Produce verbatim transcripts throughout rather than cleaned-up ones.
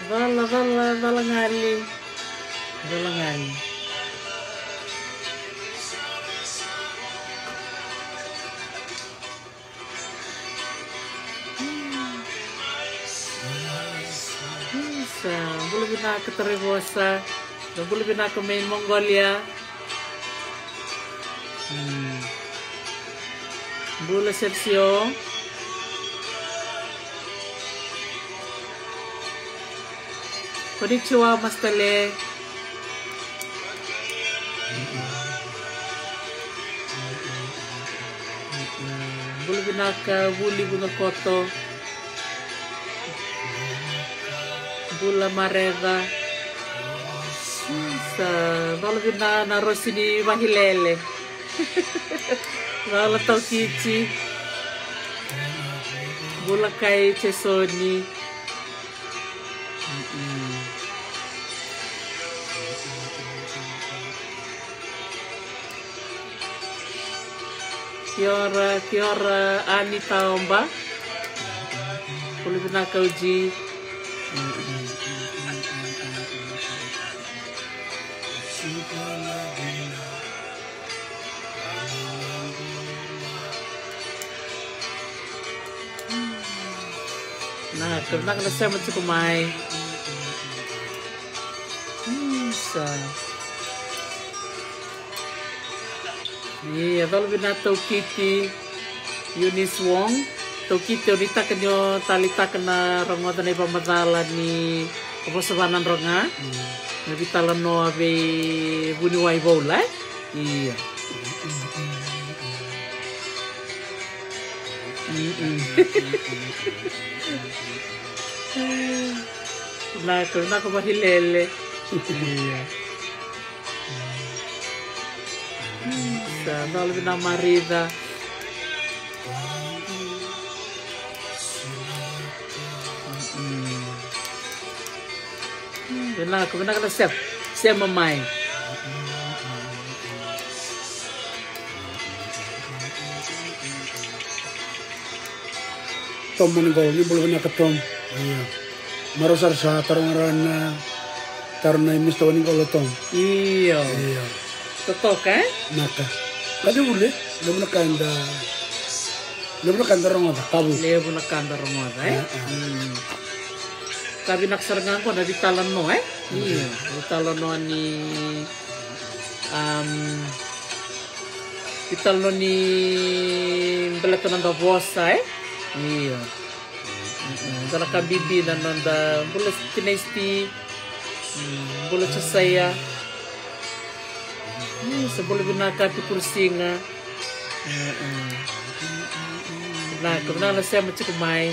Cala, cala, cala gali. Cala gali. Isa, bula vinaka Tarai Vosa. Bula vinaka mai Mongolia. Hmm. Bula Sergio. Konnichiwa, Mastale. Bula vinaka, Vuli Vunakoto. Bula Mareva. Sa, bula vinaka na Rosi ni Vahilele. Bula Taukiti. Bula Kai Chesoni. Mm-mm. Kia ora, kia ora, Ani Taoba. Bula vinaka Uji. Na, na, na sema tiko mai. Isa. Ia, cala vinaka Taukiti, Eunice Wong. Taukiti, o ni taka ni o taleitaka na rogoca na ivakamacala ni Vosa Vanadroga. Mm. Na vitalanoa vei Vuniwai Voula, e? Ia. Mm-mm. Vinaka, vinaka Vahilele. Ia. Sa, cala vinaka Marica. Mm. Vinaka, vinaka na sema. Sema mai. Tom Maniqolo, ni bula vinaka Tom. Ia. Marau sara sa taroga rawa na taro nei Mister Maniqolo Tom. Io. Io. Totoka, e? Naka. Ka levu le, levu na ka eda, levu na ka eda rogoca, ka vu. Levu na ka eda rogoca, e? E, e. Mm. Ka vinaka sara ga qo na vitalanoa, e? Mm. Io. Vitalanoa ni, um, vitalanoa ni baleta na noda vosa, e? Io. Mm-mm. Dua na ka bibi na noda bula Tinaisti. Mm, bula Josaia. Mm, sa bula vinaka Pikurusiga. Mm-mm. Vinaka, vinaka na sema tiko mai.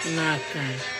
Vinaka.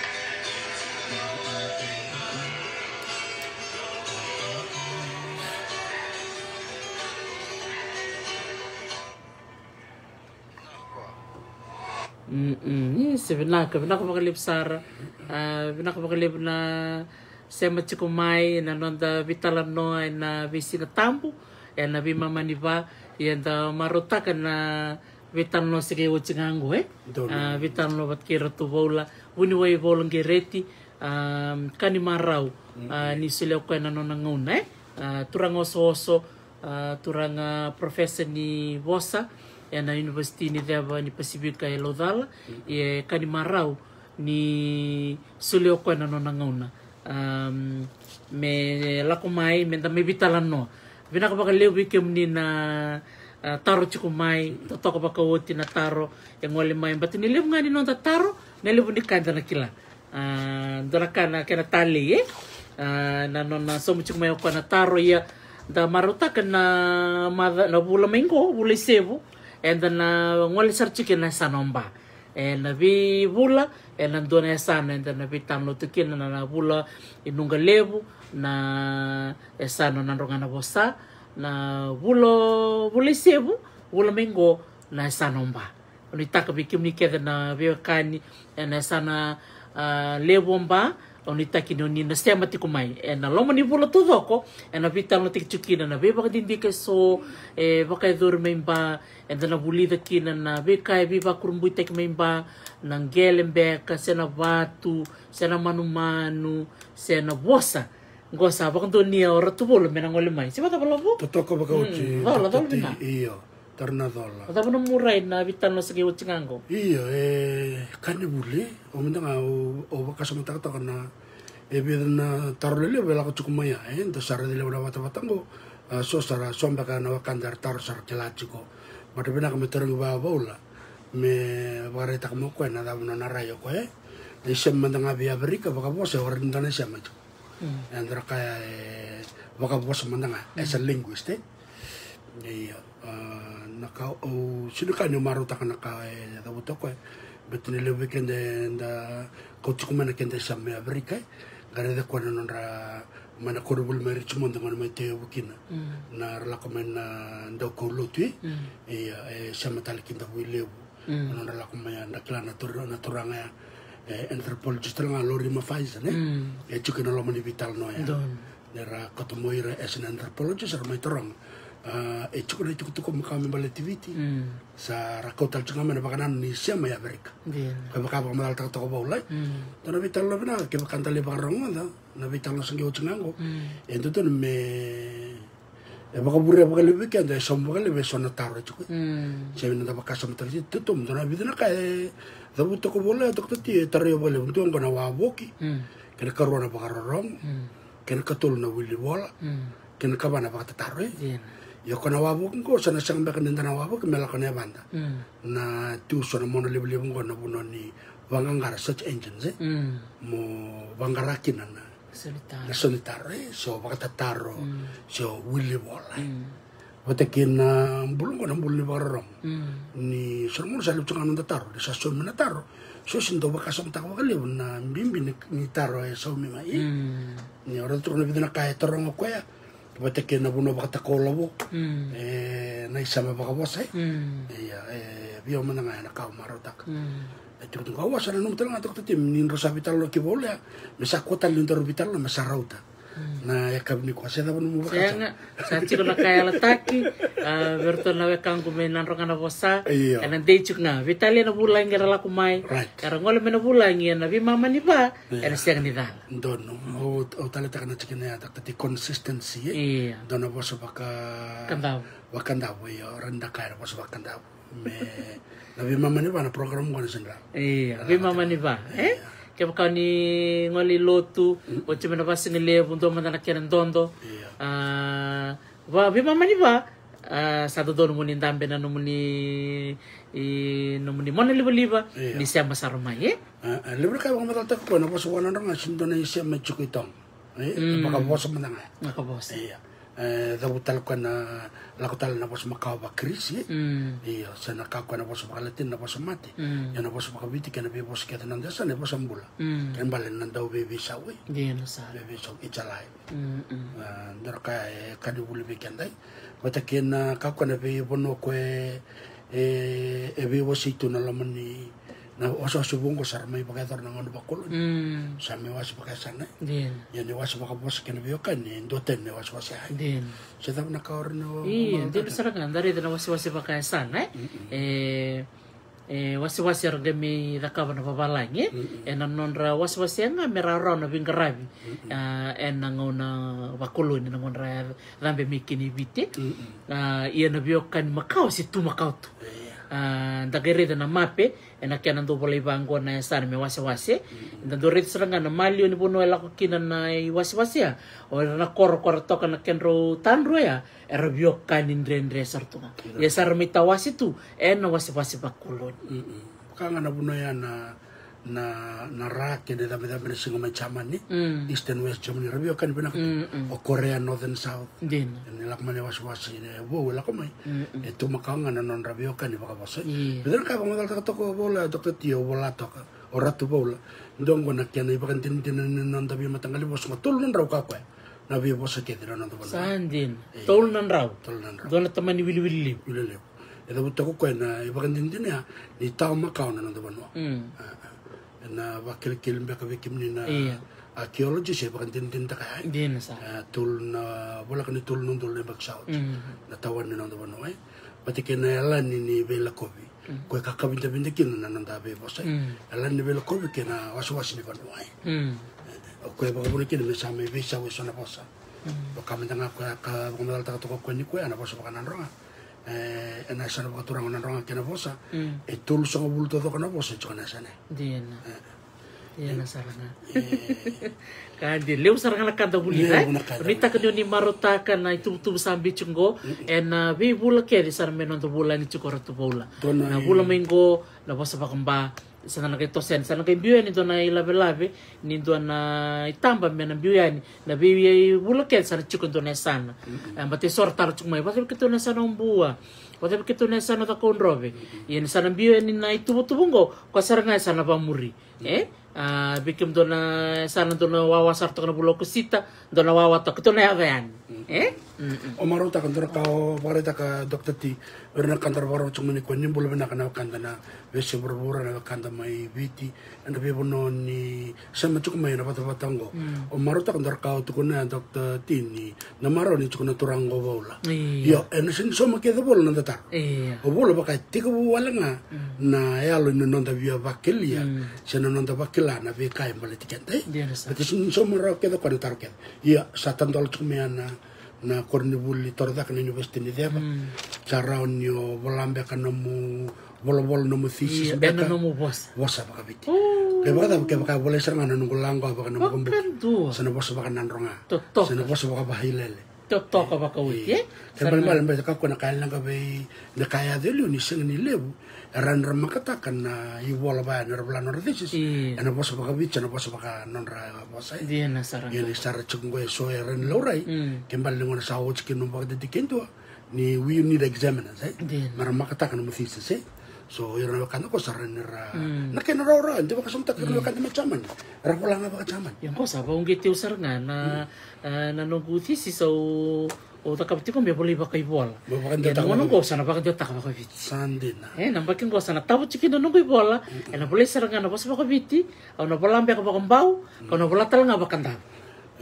Mm-mm. Io, se vinaka, vinaka vakalevu sara. Ah, vinaka vakalevu na sema tiko mai na noda vitalanoa ena veisiga tabu, ena veimama ni va, ia da marautaka na vitalanoa se qai oti ga qo, e? Donu. Ah, vitalanoa vata kei Ratu Voula, Vuniwai Voula Qereti, ah, ka ni marau, ah, ni solia o koya na nona gauna, e? Ah, turaga osooso, ah, turaga profesa ni vosa ena University ni Ceva ni Pasifika e Laucala, e ka ni marau ni solia o koya na nona gauna. Um, me lako mai, me da mai vitalanoa. Vinaka vakalevu vei kemuni na, ah, taro tiko mai, totoka vakaoti na taro, e gole mai. Baleta ni levu ga ni noda taro, na levu ni ka eda na kila. Ah, dua na ka na kena talei, e? Ah, na nona sauma tiko mai o koya na taro, ia da marautaka na maca, na vula mai qo, vula i Sevu, eda na gole sara tiko ena yasana o Ba. Ena veivula, ena dua na yasana eda na veitalanoa tu kina, na, na vula i Nuqalevu, na yasana o Nadroga na Vosa, na vula, vula i Sevu, vula mai qo, na yasana o Ba. Au nuitaka vei kemuni kece na veiwekani ena yasana, ah, levu o Ba, Au nuitaki ni o ni na sema tiko mai ena loma ni vula taucoko, ena veitalanoataki tiko kina na veivakadidike eso e vakayacori mai Ba, eda na vulica kina na veika e veivakurabuitaki mai Ba, na qele beka, se na vatu, se na manumanu, se na vosa. Qo sa vakadonuya o Ratu Vola me na gole mai. Se vakacava Vola? Totoka vakaoti, Mm, cola, cola Doctor T, vinaka. Io, tara na cola. Cava na murai na veitalanoa sa qai oti ga qo? Io, e, ka ni vuli, o mada ga, o, o vakasamataka toka na, e vica na taro lelevu e lako tiko mai ya, e, da sa raica levu na vatavata qo, a, so sara, so beka na wekada era taro sara kila tiko. But vinaka me tarogi vakaVola, me vakaraitaka mai o koya na cava na nona rai o koya, e. Na isema mada ga vei Averika, vakavosa, e ora ni da na isema tiko. Mm. E dra kaya e vakavosa mada ga, as a Mm. linguist, e. Ia, a, na ka, au sega ni kaya niu marautaka na ka e cavuta o koya. Baleta ni levu vei keda eda kauti tiko mai na keda isema mai Averika, e. Qai raica o koya na nodra, mai na koronivuli mai Richmond, gona mai Taiavu kina. Mm. Na ra lako mai na daukaulotu, e. Mm. Ia, e sema tale kina Davuilevu. Mm. Na nodra lako mai ya, da kila na tura-, na turaga ya, e, anthropologist tale ga, Lori Mafaiza, ne? Mm. E tiko ena loma ni veitalanoa ya. Donu. Ni ra kauta mai ira as an anthropologist, ra mai taroga. A, e tiko na itukutuku makawa me baleti Viti. Mm. Sa ra kauta tale tiko ga mai na vakanananu ni sema i Averika. Dina. Ka vaka vakamacalataka toka Vola, e. Mm. Dua na veitalanoa vinaka, kevaka da lai vakarogoca na veitalanoa sa qai oti ga qo. Mm. E dodonu me E vakavurea vakalevu vei keda, e sauma vakalevu eso na taro e tiko. Mm. Se vei na da vakasamataka tiko, totomu, dua na vica na ka e cavuta toka Vola, e Doctor T, e tarai au vakalevu. Dua qo na wavoki, Mm. kena karua na vakarorogo, Mm. kena katolu na wilivola, Mm. kena kava na vakatataro, e. Dina. Ia ko na wavoki qo, sa na sega beka ni da na wavoki me lako na yavada. Mm. Na tu so na mona livaliva qo na vanua ni vaqaqara, search engines, e. Mm. Mo vaqara kina na Solitaro. Na solitaro, e, so vakatataro, Mm. so wilivola, e. Mm. Vata kei na bula qo na bula ni vakarorogo. Mm. Ni so na gauna sa levu tiko ga na noda taro, ni sa saumi na taro. So sega ni dau vakasamataka vakalevu na bibi ni, ni taro e saumi mai. Mm. Ni o raica tiko na vica na ka e taroga o koya. Vata kei na vanua vakatakau lavo. Mm. E, na isema vakavosa, e. Mm. Ia, e, vei au mada ga ena ka au marautaka. Mm. E tiko tu ga, au sa nanuma tale ga, Doctor T, ni drau sa veitalanoa kei Vola ya, me sa kua tale ni daru veitalanoa, me sa rauta. Mm. Na yakavi nikua, se cava nomu vakasama? Sega, sa tiko na ka yalataki, a, vei iratou na wekaqu me Nadroga na Vosa. Io. Ena dei tiko ga, veitalia na vulagi era lako mai. Right. Era gole mai na vulagi ena veimama ni va, Io. ena sega ni cala. Donu, au, au taleitaka na tikina ya, Doctor T, consistency, e? Io. Dua na vosa vaka- Kadavu. Vakadavu, io, ra na kaya na vosa vakadavu. Me na veimama ni va na program qo na sega ni cala. Io, veimama ni va, e? Io. Kevaka ni gole i lotu, Mm. oti mai na vasigalevu, dua mada na kena dodo. Io. A, va, veimama ni va, a, sa dodonu mo ni dabe na nomuni, i, nomuni mona livaliva, Io. ni sema sara mai, e? A, a, levu na ka e vakamacalataka o koya na vosa vakanadroga, sega ni dua na isema e tiko i Toga. E, Mm. vakavosa mada ga. Vakavosa. Ia. E, cavuta tale o koya na, lako tale na vosa makawa vakaKirisi, e? Mm. Io, se na ka o koya na vosa vakaLatina, na vosa mate. Mm. Ia na vosa vakaViti kei na veivosa kece na noda yasana, e vosa bula. Mm. Kena ibalebale na dau veiveisau, e? Dina sara. Veiveisau, it's alive. Mm, mm. A, dua na ka e ka ni vuli vei keda, e? Vata kei na ka o koya na veivanua o koya e, e, e veiwasei tu na loma ni, na wasewase vou qo sa ra mai vakayacora na gauna vakoloni. Mm. Sa mai wase vakayasana, e? Dina. Ia ni wase vakavosa kei na veiwekani, e duatani na wasewase, e? Dina. Se cava na ka o rawa ni o- Io, o- dina sara ga, da raica na wasewase vakayasana, e? Mm-mm. E, e, wasewase era qai mai cakava na vavalagi, e? Mm-mm. Ena nodra wasewase ga me rawarawa na veiqaravi. Mm-mm. A, ena gauna vakoloni, na gauna ra cabe mai kina i Viti. Mm-mm. A, ia na veiwekani makawa se tu makawa tu. Io. A, da qai raica na mape, ena kena dau volai vaqo na yasana me wasewase. Mm-mm. Da dau raica sara ga na maliwa ni vanua e lako kina na iwasewase ya. O ira na koro ko ra toka na kedrau tadru ya, era veiwekani dredre sara tu ga. Io. Ia sa ra mai tawase tu ena wasewase vakoloni. Mm-mm. Vaka ga na vanua ya na na, na ra kei na icabecabe na siga mai Jamani, Mm. Eastern West Germany, ra veiwekani vinaka tu. Mm, mm. O Korea Northern South. Dina. Ni lako mai na iwasewase, e, vou e lako mai. Mm, mm. E tu makawa ga na nodra veiwekani vakavosa. Io. Vei ira na ka e vakamacalataka toka o Vola, Doctor T, o Vola toka, o Ratu Vola. Dua qo na kena ivakadinadina ni noda veimataqali vosa, qo tolu na drau ka o koya na veivosa kece na noda vanua. Sa dina. Io. Tolu na drau. Tolu na drau. Dua na tamani wiliwili levu. Wiliwili levu. E cavuta toka o koya na ivakadinadina ya ni tawa makawa na noda vanua. Mm. A, a. Na vakelekele beka vei kemuni na, ia, archaeologist, e vakadinadinataka ya. Dina sara. E, tolu na, voleka ni tolu na udolu na yabaki sa oti. Mm. Na tawani na noda vanua, e. Vata kei na yalani ni veilakovi. Mm. Ko e kakavida, vida kina na noda veivosa. Mm. Yalani ni veilakovi kei na wasewase ni vanua, e. Mm. E, o koya e vakavuna kina me sa mai veisau eso na vosa. Mm. Vaka mada ga koya ka vakamacalataka toka o koya ni koya na vosa vakanadroga. E, ena yasana vakaturaga o Nadroga kei Navosa. Mm. E tolusagavulu taucoko na vosa e tiko ena yasana. Dina. E. Dina sara ga. E. Ka dina, levu sara ga na ka da vulica, e? Levu na ka da vulica. Nuitaka ni o ni marautaka na ituvatuva sa biu tiko qo. Mm-mm. Ena veivula kece sara me noda vulagi tiko, Ratu Voula. Dua na, na i- vula mai qo, na vosa vakaba, sa na qai toso yani, sa na qai biu yani dua na ilavelave ni dua na itaba me na biu yani na veivula kece sa na tiko e dua na yasana. Mm-mm. E, baleta e so ra taro tiko mai, vakacava keitou na yasana o Bua, vakacava keitou na yasana o Cakaudrove. Mm-mm. Ia ni sa na biu yani na ituvatuva qo, koya sara ga e sa na vakamuri. Mm. E? A, vei kemudou na yasana dou na wawa sara toka na vula o Okosita, dou na wawa toka, keitou na yaco yani. Mm. E? Mm-mm. O marautaka, dou na ka o vakaraitaka, Doctor T, o ira na ka da ra vakarau tiko mai ni koya ni bula vinaka na wekada na veiyasai vuravura, na wekada mai Viti, ena veivanua ni sema tiko mai na vatavata oqo. Mm. O marautaka, dou ra ka o tukuna ya, Doctor T, ni na marau ni tiko na turaga oqo o Voula. Ia. Io, ena sega ni sauma kece o Voula na noda taro. Ia. O Voula vaka e tekivu wale ga, mm, na yalo ni noda via vakelia, mm, se na noda vakila na veika e baleti keda, e? Dina sara. Baleta e sega ni sauma rawa kece o koya na taro kece. Ia, sa tadola tiko mai ya na, na koronivuli torocake na Univesiti ni Ceva. Mm. Sa rawa ni o vola beka nomu volavola, nomu thesis, ia, beka ena nomu vosa, vosa vakaviti. O. Kevaka, kevaka e volai sara ga na noqu laqo vaka na bukabuki, vakadua, sa na vosa vakanadroga. Totoka. Sa na vosa vakavahailele. Totoka vakaoti, e? E. Kena ibalebale, baleta kakua na ka e leqa vei, na ka e yaco e liu ni sega ni levu era, era makataka na ivola vaya ni ra vola nodra thesis. Ia. Ena vosa vakaviti, ena vosa vaka nodra vosa, e. Dina sara ga. Ia ni sa ra tiko qo e so era ni laurai. Mm. Kena ibalebale ni gauna sa oti kina nomu vakadidike e dua, ni we need examiners, e? Dina. Me ra makataka nomu thesis, e? So, ira na wekada qo sa ra ni ra, mm, na kena rawarawa, de vakasamataka ira na, mm, wekada mai Jamani. Ra vola ga vaka-Jamani. Ia qo sa vakauqeti au sara ga na, mm, e, na noqu thesis au, au cakava tiko me volai vakaivola. Me vakadewataka. Ia na gauna qo sa na vakadewataka vakaviti. Sa dina. E, na yabaki qo sa na tavu tiko kina na noqu ivola, mm, ena volai sara ga na vosa vakaviti, au na vola beka vakabau, mm, au na vola tale ga vakadava.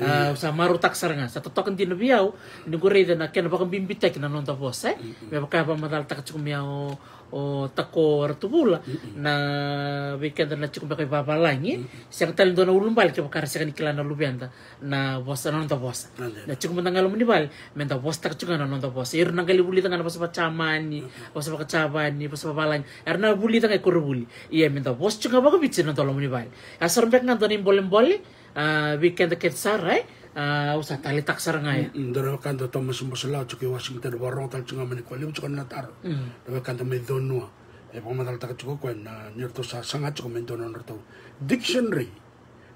A, io. Au sa marautaka sara ga, sa totoka dina vei au ni qu raica na kena vakabibitaki na noda vosa, e? Mm-mm. Me vaka e vakamacalataka tiko mai ya o, o Tako, Ratu Voula, mm-mm, na vei keda na tiko beka i vavalagi, mm-mm, sega tale ni dua na ulubale kevaka ra sega ni kila na luveda na vosa, na noda vosa. Ade. Na tiko mada ga e loma ni vale, me da vosataka tiko ga na noda vosa. Ira na qai lai vulica ga na vosa vaka-Jamani, mm-mm, vosa vaka-Japani, vosa vavalagi, era na vulica ga e koronivuli. Ia me da vosa tiko ga vakaviti ena noda loma ni vale. A, sa ra beka ga dua na ibolebole, a, vei keda kece sara, e? A, au sa taleitaka sara ga ya. Mm, mm, dua na wekada o Thomas Bosolawa tiko i Washington, vakarorogo tale tiko ga mai ni koya, levu tiko na taro. Mm. Na wekada mai Conua. E vakamacalataka tiko o koya na, ni ratou sa saga tiko mai dua na nodratou dictionary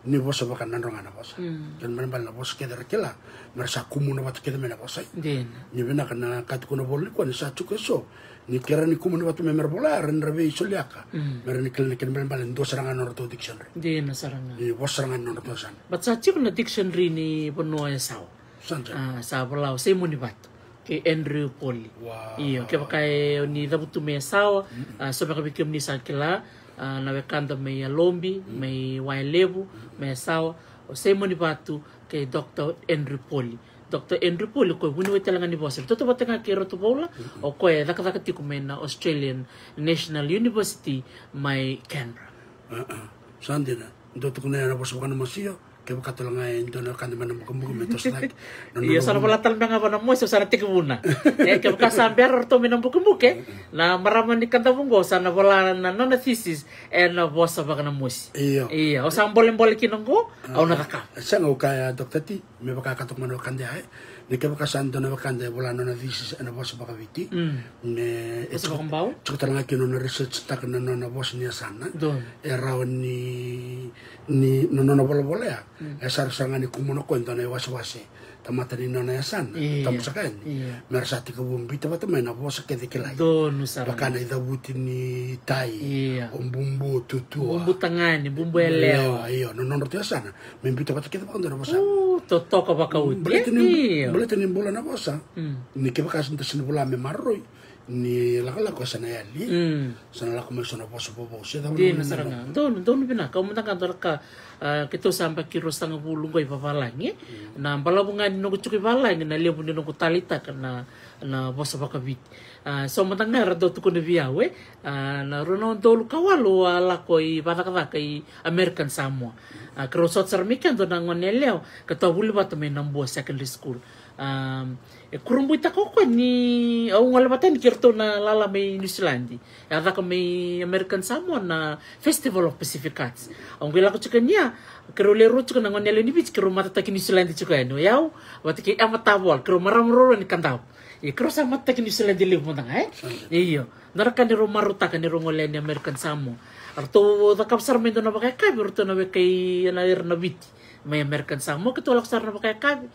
ni vosa vakanadroga na vosa. Mm. Kena ibalebale na vosa kece era kila, me ra sa kumuna vata kece mai na vosa, e. Dina. Ni vinaka na ka tukuna o Voula ni koya ni sa tiko e so ni kera ni kumuni vata mai me ra vola, era ni ra veisoliaka. Mm. Me ra ni kila na kena ibalebale, dua sara ga na nodratou dictionary. Dina sara ga. Ni vosa sara ga ni nodratou yasana. But sa tiko na dictionary ni vanua e Yasawa. Sa dina. A, sa vola o Simoni Vatu kei Andrew Poli. Wow. Io, kevaka e o ni cavutu mai Yasawa, mm-mm, a, so beka vei kemuni sa kila, a, na wekada mai Yalobi, mm, mai Wayalevu, mm, mai Yasawa, o Simoni Vatu kei Doctor Andrew Poli. Doctor Andrew Poli, o koya vuniwai tale ga ni vosa. Tautauvata ga kei Ratu Voula, mm-mm, o koya e cakacaka tiko mai na Australian National University mai Canberra. A, a. Sa dina, dou tukuna ya na vosa vaka na Mosio, kevaka tale ga e dua na wekada mai na bukabuka me toso cake. Io, sa na vola tale beka ga vaka na Mosio, sa na tekivuna. E, kevaka sa bera ratou mai na bukabuka, mm-mm, na marama ni Kadavu qo, sa na vola na nona thesis ena vosa vaka na Mosio. Io. Io, au sa bolebole kina qo, au na cakava. A, sega, au kaya, Doctor T, me vaka ka tukuna na wekada ya, e. Ni kevaka sa dua na wekada e vola nona thesis ena vosa vakaviti. Mm. Me, e, vosa tiko, vakabau? Tiko tale ga kina nona research taka na nona vosa ni yasana. Donu. E rawa ni, ni na nona volavola ya. Mm. E sa rawa sara ga ni kumuna o koya e dua na iwasewase, tamata ni nona yasana. Io. Tabu saka yani. Io. Me ra sa tekivu biuta vata mai na vosa kece e kilai. Donu sara. Vaka na icavuti ni tai. Io. O bubu, o tutua. Bubu tagane, bubu yalewa. Io, io, na nodratou yasana. Me biuta vata kece vakadua na vosa. U, totoka vakaoti. Baleta ni, io, baleta ni bula na vosa. Mm. Ni kevaka sa da sega ni vola me maroroi, Ni lakolako sa na yali. Mm. Sa na lako mai so na vosa vovou. Se cava na dina sara ga. Donu, donu vinaka. Au mada ga dua na ka, ah, keitou sa yabaki ruasagavulu qo i vavalagi. Mm. Na balavu ga ni noqu tiko i valagi, na levu ni noqu taleitaka na, na vosa vakaviti. Ah, so mada ga era dau tukuna vei au, e. Ah, na rua na udolu ka walu a lako i vacakacaka i American Samoa. Ah, keirau sota sara mai kea dua na gone yalewa, ka tou a vuli vata mai Nabua Secondary School. Ah, e kurabuitaka o koya ni au gole vata yani kei ratou na lala mai New Zealand. E a caka mai American Samoa na Festival of Pacific Arts. Au qai lako tiko yani, keirau lewe rua tiko na gone yalewa ni Viti, keirau matataki New Zealand tiko yani. O yau vata kei Emma Tavola, keirau marama ruarua ni Kadavu. Ia keirau sa matataki New Zealand levu mada ga, e? Io. Dua na ka ni rau marautaka ni rau gole yani American Samoa. A ratou cakava sara mai dua na vakayakavi, ratou na wekai ena ira na Viti mai American Samoa, keitou lako sara na vakayakavi.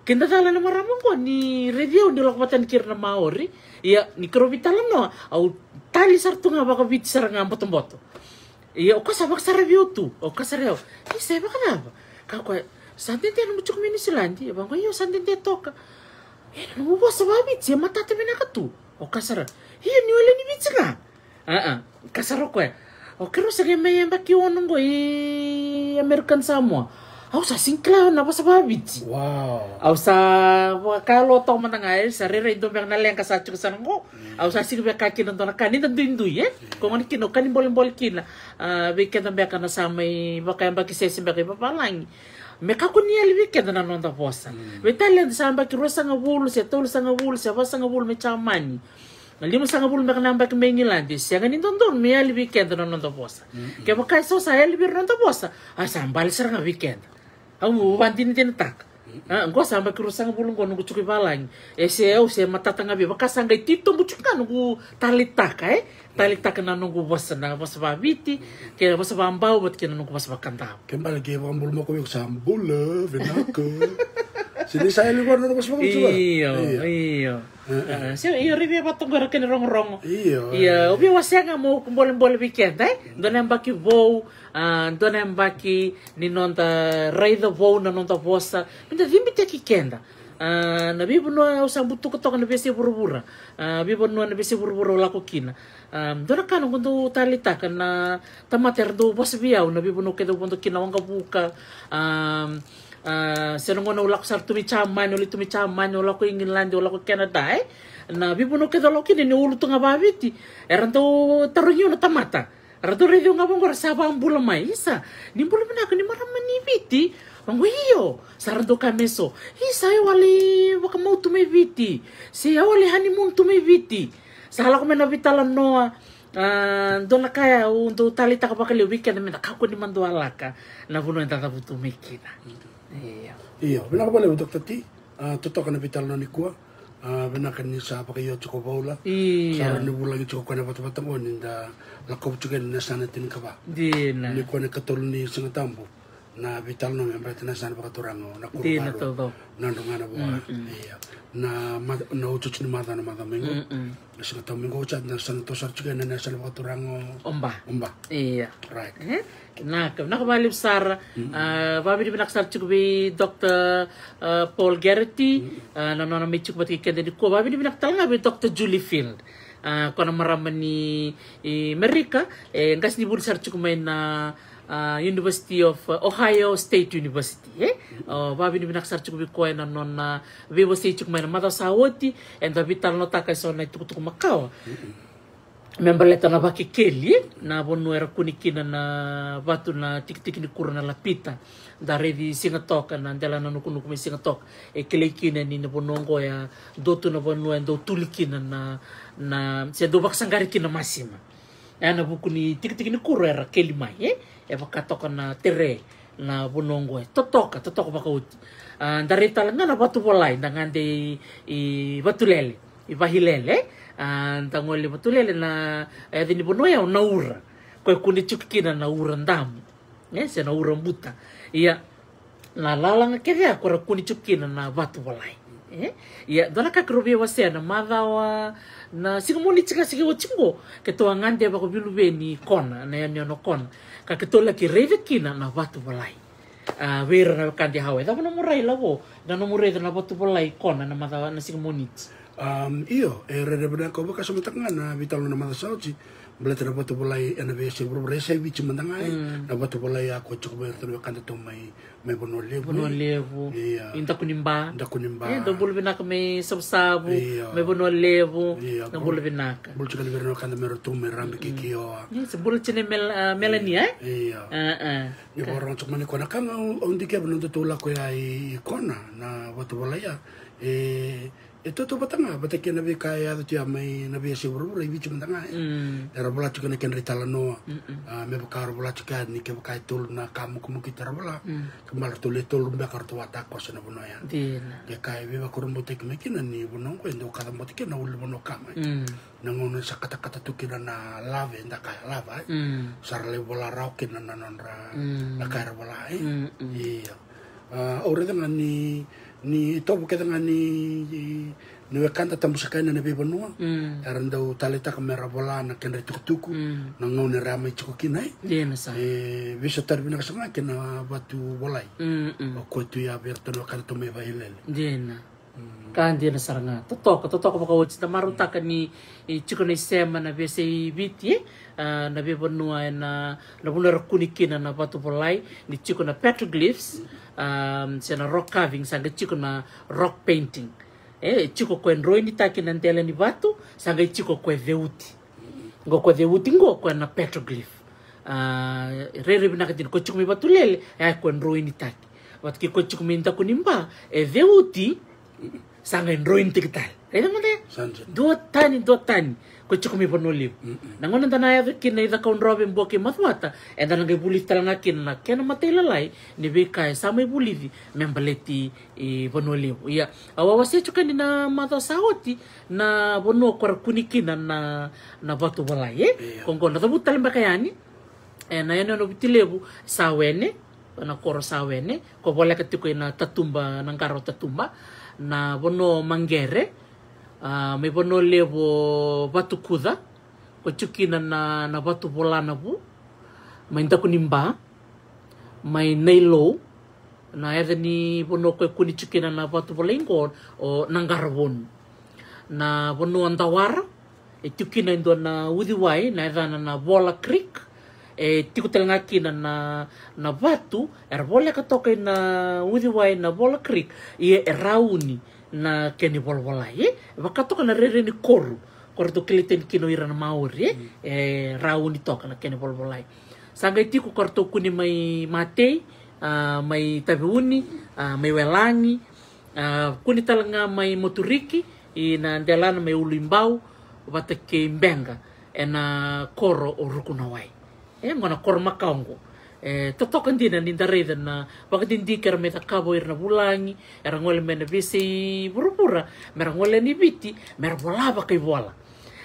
Keda cala na marama qo ni raici au ni lako vata yani kei ira na Maori. Ia ni keirau veitalanoa, au tali sara tu ga vakaviti sara ga botoboto. Ia o koya sa vakasaravi au tu, o koya sara au. Isa, e vakacava? Ka koya, sa dede nomu tiko mai New Zealand? E vaqo, io, sa dede toka. E, na nomu vosa vakaviti e matata vinaka tu. O koya sara, io, ni wele ni Viti ga. Aa, ka sara o koya. O keirau sa qai mai yabaki ono qo i American Samoa. Au sa sega ni kila na vosa vakaviti. Wow. Au sa vakayalo toka mada ga, e, sa rairai dua beka na leqa sa tiko sara qo. Au sa sega via kaya kina dua na ka ni da duidui, e? Ko gona kina, au ka ni bolebole kina. Ah, vei keda beka na sa mai vakayabaki sese beka i vavalagi. Me kakua ni yali vei keda na noda vosa. Mm. Veitalia da sa yabaki ruasagavulu, se tolusagavulu, se vasagavulu mai Jamani. Na limasagavulu beka na yabaki mai Igiladi. Sega ni dodonu me yali vei keda na noda vosa. Mm-mm. Kevaka e so sa yali vei ira na noda vosa, a sa bale sara ga vei keda. Au vakadinadinataka. A, qo sa yabaki ruasagavulu qo noqu tiko i valagi. E se au se matata ga vei, vaka sa qai titobu tiko ga noqu taleitaka, e? Taleitaka na noqu vosa, na vosa vakaviti, kei na vosa vakabau, vata kei na noqu vosa vakadavu. Ke bale ke vakabula mako vei au sa bula vinaka. Se ni sa yali vua na vosa vakaviti vua. Io, io. Io. E, e. A, se io, raivi e vata qo era kena rogorogo. Io, io, e. Au via wasea ga mo bolebole vei keda, e? Dua na yabaki vou, a, dua na yabaki ni noda raica vou na noda vosa, me da cibitaki keda. A, na veivanua au sa butuka toka na veiyasai vuravura. A, veivanua na veiyasai vuravura au lako kina. A, dua na ka noqu dau taleitaka na tamata era dau vosa vei au na veivanua kece au vodo kina, waqavuka. A, a, se na gauna au lako sara tu mai Jamani, au lai tu mai Jamani, au lako i Igiladi, au lako i Canada, e? Na veivanua kece au lako kina ni ulu tu ga vakaviti. Era dau tarogi au na tamata. Ra dau raici au ga vaqo ra sa vakabula mai. Isa, ni bula vinaka ni marama ni Viti. Vaqo io, sa ra dau kaya me so. Isa, au a lai vakamau tu mai Viti. Se au a lai honeymoon tu mai Viti. Sa lako mai na veitalanoa. A, dua na ka au dau taleitaka vakalevu vei keda me da kakua ni madua laka na vanua eda cavutu mai kina. Io. Io, vinaka vakalevu, Doctor T. A, totoka na veitalanoa nikua. A, vinaka ni sa vakaio tiko o Vaula. Io. Sa rawa ni vulagi tiko koya na vatavata qo ni da lakova tiko yani na yasana tinikava. Dina. Nikua na ikatolu ni Sigatabu. Na veitalanoa me baleta na yasana vakaturaga o Nakurukarua. Dina taucoko. Nadroga Navua. Mm-mm. Io. Na ma-, na otioti ni macawa, na macawa mai qo. Mm-mm. Na Sigatabu mai qo, oti na yasana toso sara tiko yani na yasana vakaturaga o Ba. O Ba. Io. Right. E? Vinaka, vinaka vakalevu sara. Mm. A, vakavinavinaka sara tiko vei Doctor, a, Paul Geraghty, mm, a, na nona mai tiko vata kei keda nikua. Vakavinavinaka tale ga vei Doctor Julie Field. A, ko na marama ni, i Merika, e qasenivuli sara tiko mai na, a, University of, a, Ohio State University, e? Mm. O, vakavinavinaka sara tiko vei koya na nona, a, veiwasei tiko mai na macawa sa oti, eda veitalanoataka eso na itukutuku makawa. Mm-mm. Me baleta na Vakekeli, na vanua era kune kina na vatu na tikitiki ni kuro na lapita. Da raici Sigatoka, na dela na nukunuku mai Sigatoka. E kilai kina ni na vanua oqo e dua tu na vanua e dau tuli kina na, na, se dau vakasaqari kina masima. E na vuku ni tikitiki ni kuro era keli mai, e? E vaka toka na tere. Na vanua oqo e totoka, totoka vakaoti. A, da rai tale ga na Vatuvolai, da gade i, i Vatulele, i Vahilele. A, da gole i Vatulele, na yaca ni vanua ya o Naura. Ko e kune tiko kina na ura damu, e, se na ura buta. Ia, na lalaga kece ya ko ra kune tiko kina na Vatuvolai. E? Ia, dua na ka keirau via wasea na macawa, na siga Moniti ga siga oti qo, keitou a gade vakaviluveni i Kona, na yanuyanu o Kona. Ka keitou laki raica kina na Vatuvolai. A, vei ira na wekada e Hawaii. Cava nomu rai, Lavo, na nomu raica na Vatuvolai i Kona na macawa, na siga Moniti? Um, io, e rairai vinaka, au vakasamataka ga na veitalanoa na macawa sa oti, baleta na vatu volai ena veiyasai vuravura, e yasai Viti mada ga, e. Mm. Na vatu volai a ko tiko mai iratou na wekadatou mai, mai Vanua Levu, Vanua e. Levu. Ia. I Dakuniba. Dakuniba. E, dou bula vinaka mai Savusavu, ia, mai Vanua Levu. Ia, na bula, bula vinaka. Bula tiko yani vei ira na wekada mai Rotuma, mai Rabe, mm, kei Kioa. Ia, se bula tiko yani Mel-, a, Melania, e? Ia. A, a. Ni, ka, vakarorogo tiko mai ni kona ka ga au, au dikeva na nodatou lako ya i, i Kona, na vatu volai ya. E, e tautauvata ga vata kei na veika e yaco tu ya mai na veiyasai vuravura, i Viti mada ga, e. Mm. Era vola tiko na kedra italanoa. Mm-mm. A, me vaka era vola tiko yani, kevaka e tolu na ka mukimukita era vola. Mm. Kevaka ratou le tolu beka ratou a takoso na vanua ya. Dina. Ke ka e veivakurabuitaki mai kina ni vanua oqo e dau kacabote kina na ulunivanua kama, e. Mm. Na gauna sa katakata tu kina na lava, eda kaya lava, e. Mm. Sa ra lai vola rawa kina na nodra, mm, na ka era vola, e. Mm, mm. Ia. A, au raica ga ni, ni itovo kece ga ni, ni wekada tabu saka yani ena veivanua. Mm. Era dau taleitaka me ra vola na kedra itukutuku. Mm. Na gauna era mai tiko kina, e. Dina sara. E veisotari vinaka saka ga kei na vatu volai. Mm, mm. O koya tu ya vei iratou na wekadatou mai Vailele. Dina. Mm. Ka dina sara ga. Totoka, totoka vakaoti. Da marautaka ni, e, tiko na isema na veiyasai Viti, e, a, na veivanua ena, na vanua era kune kina na vatu volai, ni tiko na petroglyphs, a, se na rock carving, sa qai tiko na rock painting. E, e tiko ko e droinitaki na dela ni vatu, sa qai tiko ko e ceuti. Qo ko e ceuti qo ko e na petroglyph. A, rairai vinaka dina, ko e tiko mai Vatulele, e, ko e droinitaki. Vata kei ko e tiko mai Dakuniba, e ceuti, sa qai droinitaki tale. Raica mada ya. Sa dina. Duatani, duatani. Ko e tiko mai Vanua Levu. Mm-mm. Na gauna da na yaco kina i Cakaudrove, Bua kei Macuata, eda na qai vulici tale ga kina na kena matailalai ni veika e sa mai vulici me baleti i Vanua Levu. Ia, au a wasea tiko yani na macawa sa oti na vanua ko ra kune kina na, na vatu volai, e? Ia. Ko qo na cavuta tale beka yani. E, na yanuyanu o Viti Levu, Sawene, na koro Sawene, ko voleka tiko ina Tatuba, na qara o Tatuba, na vanua o Maqere, a, mai Vanua Levu o Vatukuca, ko tiko kina na, na vatu vola na vu, mai Dakuniba, mai Nailou, na yaca ni vanua ko e kune tiko kina na vatu volai qo, o Naqaravonu. Na vanua o Dawara, e tiko kina e dua na uciwai, na yacana na Vola Creek. E tiko tale ga kina na, na vatu era voleka toka ina uciwai na Vola Creek, ia e rauni na kena ivolavolai, e vaka toka na rairai ni koru ko ratou kilai tani kina o ira na Maori, e, e rauni toka na kena ivolavolai. Sa qai tiko ko ratou kune mai Matei, a, mai Taveuni, a, mai Welagi, a, kune tale ga mai Moturiki, ina delana mai Uluibau vata kei Beqa, ena koro o Rukunawai. E, qo na koro makawa qo. E totoka dina ni da raica na vakadidike era mai cakava o ira na vulagi, era gole mai na veiyasai vuravura, me ra gole yani Viti, me ra vola vakaivola.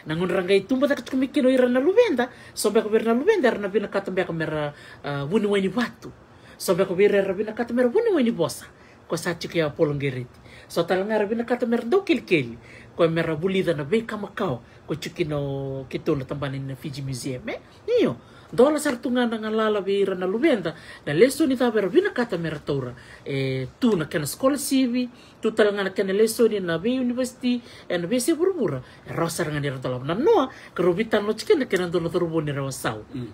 Na gauna ra qai tubu cake tiko mai kina o ira na luveda, so beka vei ira na luveda era na vinakata beka me ra, a, vuniwai ni vatu. So beka vei ira era vinakata me ra vuniwai ni vosa. Ko sa tiko ya Polo Qereti. So tale ga era vinakata me ra dau kelikeli. Ko me ra vulica na veika makawa ko tiko kina o keitou na tabana ni na Fiji Museum, e? Io. Dola sara tu ga na galala vei ira na luveda, na lesoni cava era vinakata me ra taura. E tu na kena scholarship, tu tale ga na kena lesoni na vei university, ena veiyasai vuravura. E rawa sara ga ni ra dolava. Na noa, ka rau veitalanoa tiko kina na kena dua na cauravou ni Rewasau. Mm.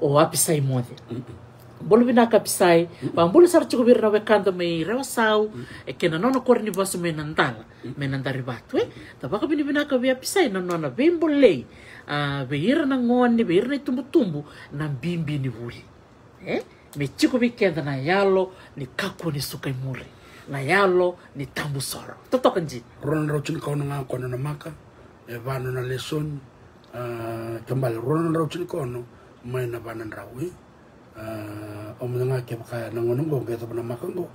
O Apisai Moce. Mm-mm. Bula vinaka Apisai. Mm-mm. Vakabula sara tiko vei ira na wekada mai Rewasau, mm, e kei na nona koro ni vasu mai Nadala, mm, mai Nadarivatu, e. Da vakavinavinaka vei Apisai na nona veibolei, a, vei ira na gone, vei ira na itubutubu, na bibi ni vuli. E? Me tiko vei keda na yalo ni kakua ni suka i muri, na yalo ni tabusoro. Totoka dina. Rua na drau tinikaono ga ko na nona maka, e va na nona lesoni, a, ke bale rua na drau tinikaono mai na va na drau, e. A, au mada ga kevaka na gone oqo qai yacova na maka oqo,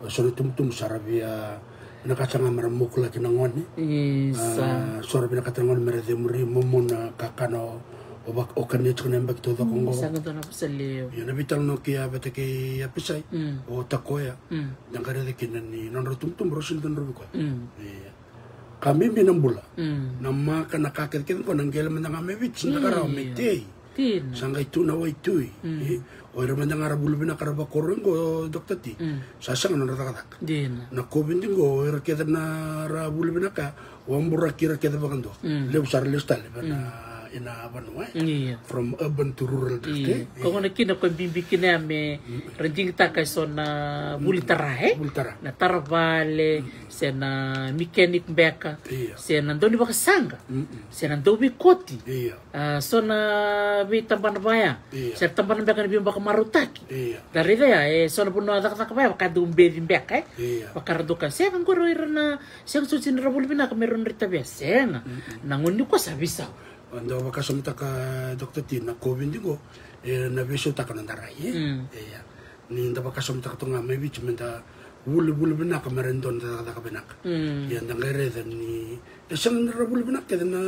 e so na itubutubu sa ra via vinakata ga me ra mokulaki na gone. Isa. A, so ra vinakata na gone me ra cemuri, momo na kakana o, o va-, o kania tiko na yabaki taucoko oqo. Sa qai dua na vosa levu. Ia na veitalanoa kei a vata kei Apisai, mm, o Takoya. Mm. Da qai raica kina ni nodrau itubutubu rau sega ni cudruvi koya. Mm. Ia. Ka bibi na bula. Mm. Na maka, na ka kecekece qo na qele mada ga mai Viti, na ka rawa me tei. Dina. Sa qai tu na waitui. Mm. E, o ira mada ga ra vuli vinaka ra vakoro qo, Doctor T. Mm. Sa sega na nodra cakacaka. Dina. Na COVID qo, o ira kece na ra vuli vinaka, o a buraki ira kece vakadua. Mm. Levu sara lesu tale vei na, mm, ina vanua, e. Io. From urban to rural, io, e. Ko gona kina ko bibi kina ya me, mm, ra digitaka e so na vuli tara, e? Vuli tara. Na tara vale, mm, se na mechanic beka, io, se na dau ni vakasaqa, mm, se na dau veikoti. Io. A, so na veitabana vaya. Io. Se ra tabana beka ni veivakamarautaki. Io. Da raica ya, e so na vanua cakacaka vaya, vaka dau beci beka, e? Io. Vaka ra dau ka, sega qori o ira na, sega soti ni ra vuli vinaka me ra nodra itavi ya, sega. Mm-mm. Na gauna nikua sa veisau. Au dau vakasamataka, Doctor T, na COVID qo, e, na veisautaka na noda rai, e? Mm. Io. Ni da vakasamataka toka ga mai Viti me da vuli, vuli vinaka me ra dua na cakacaka vinaka. Mm. Ia da qai raica ni e sega ni ra vuli vinaka kece na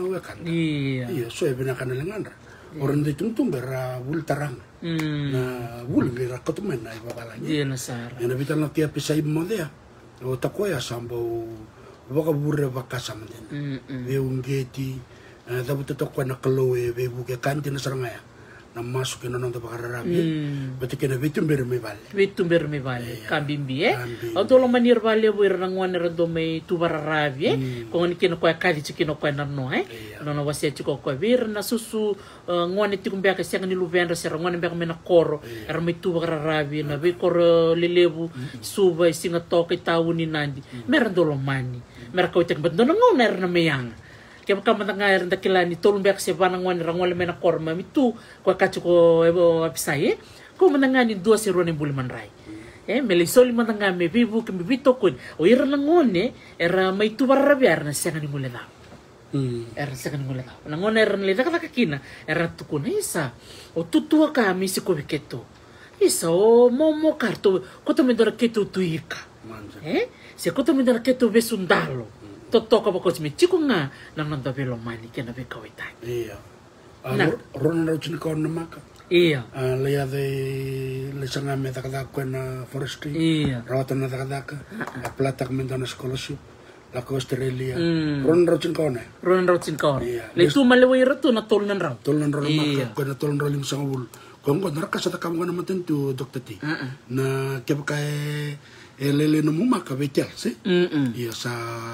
wekada. Io. Io, so e vinaka na ligadra. Io. O ira na dau itubutubu era vuli tara ga. Mm. Na vuli qai ra kauta mai na ivavalagi. Dina sara. Ia na veitalanoa kei Apisai Moce ya, o Takoya sa bau vakavure vakasama dina. Mm, mm. Veiuqeti, e, cavuta toka o koya na Kalou e veivuke, ka dina sara ga ya. Na masu kei na noda vakararavi. Mm. Vata kei na veituberi mai vale. Veituberi mai vale. Io. Ka bibi, e? Ka bibi. Au dau lomani ira vakalevu ira na gone era dau mai tu vakararavi, e? Mm. Ko gona kina o koya kaci tiko kina o koya na noa, e? Io. Nona wasea tiko o koya vei ira na susu, e, gone tiko beka e sega ni luvedra, se ra gone beka mai na koro, io, era mai tu vakararavi, na, ah, veikoro lelevu, mm-mm, Suva, e Sigatoka, Tauni, Nadi. Mm. Me ra dau lomani. Mm. Me ra kauaitaki, baleta dua na gauna era na mai yaga. Kevaka mada ga era da kila ni tolu beka se va na gone ra gole mai na koro, mai tu, ko e kaci ko e, o Apisai, e? Ko mada ga ni dua se rua na ibuli madrai. E, me lai soli mada ga me veivuke, me veitokoni. O ira na gone era mai tu vakararavi era na sega ni guilecava. Mm. Era na sega ni guilecava. Na gauna era na lai cakacaka kina, era na tukuna, isa, o tutuaka me sikovi keitou. Isa, o momo ka ratou, kauta mai dua na keitou tu ika. Manja. E? Se kauta mai dua na keitou vesu dalo. Mm. Totoka vakaoti me tiko ga na noda veilomani kei na veikauaitaki. Io. A, na, ru-, rua na drau tinikaono na maka. Io. A, lai yaco i, lai saga me cakacaka ko e na forestry. Io. Rawata na cakacaka. A, a. A apply-taka me dua na scholarship. Lako Australia. Mm. Rua na drau tinikaono. Rua na drau tinikaono. Io. Lai tu maliwai ira tu na tolu na drau. Tolu na drau na maka, io, ko e na tolu na drau limasagavulu. Ko qo na ka sa cakava qo na matanitu, Doctor T. Uh-uh. Na kevaka e, e lailai nomu maka vei TELS, e? Mm-mm. Ia sa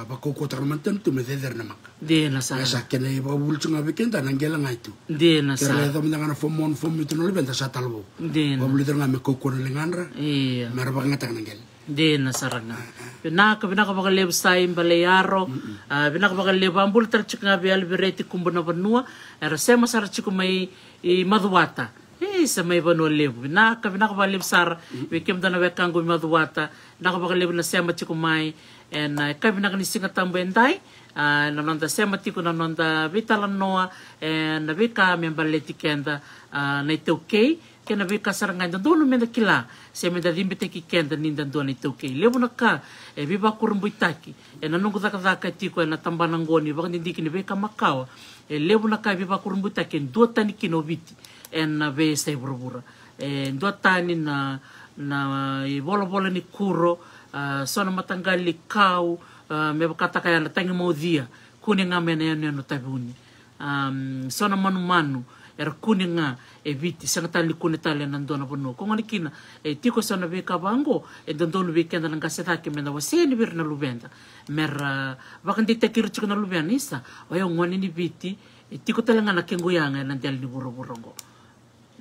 vakaukauataka na matanitu me cecere na maka. Dina sara. Ia sa kena ivakavuvuli tu ga vei keda na qele ga e tu. Dina sara. Kera lai yaco mada ga na form one, form two na luveda sa talavou. Dina. Vakavulici ira ga me kaukauwa na ligadra. Ia. Me ra vakayagataka na qele. Dina sara ga. Vinaka, vinaka vakalevu Sai Baleiyaro. Mm-mm. A, vinaka vakalevu, a bula tale tiko ga vei Alivereti Kubu na vanua. Era sema sara tiko mai i Macuata. Isa, mai Vanua Levu. Vinaka, vinaka vakalevu sara. Mm-mm. Vei kemudou na wekaqu i Macuata. Vinaka vakalevu na sema tiko mai. Ena, e, ka vinaka ni Siga Tabu edai. A, na noda sema tiko na noda veitalanoa, e, na veika me baleti keda, a, na iTaukei. Kei na veika sara ga e dodonu meda kila, se meda cibitaki keda ni da dua na iTaukei. Levu na ka e veivakurabuitaki ena noqu cakacaka e tiko ena tabana qo ni vakadidike ni veika makawa. E levu na ka e veivakurabuitaki e duatani kina o Viti ena veiyasai vuravura. E duatani na, na ivolavola ni kuro, a, so na mataqali kau, a, me vakataka ya na tagimaucia, kune ga mai na yanuyanu Taveuni. Am, so na manumanu era kune ga e Viti, sega tale ni kune tale ena dua na vanua. Ko gona kina, e tiko so na veika vaqo e dodonu vei keda na qase cake meda wasea yani vei ira na luveda, mera vakadeitaki ira tiko na luveda, isa, o yau gone ni Viti, e tiko tale ga na kequ yaga ena dela ni vuravura oqo.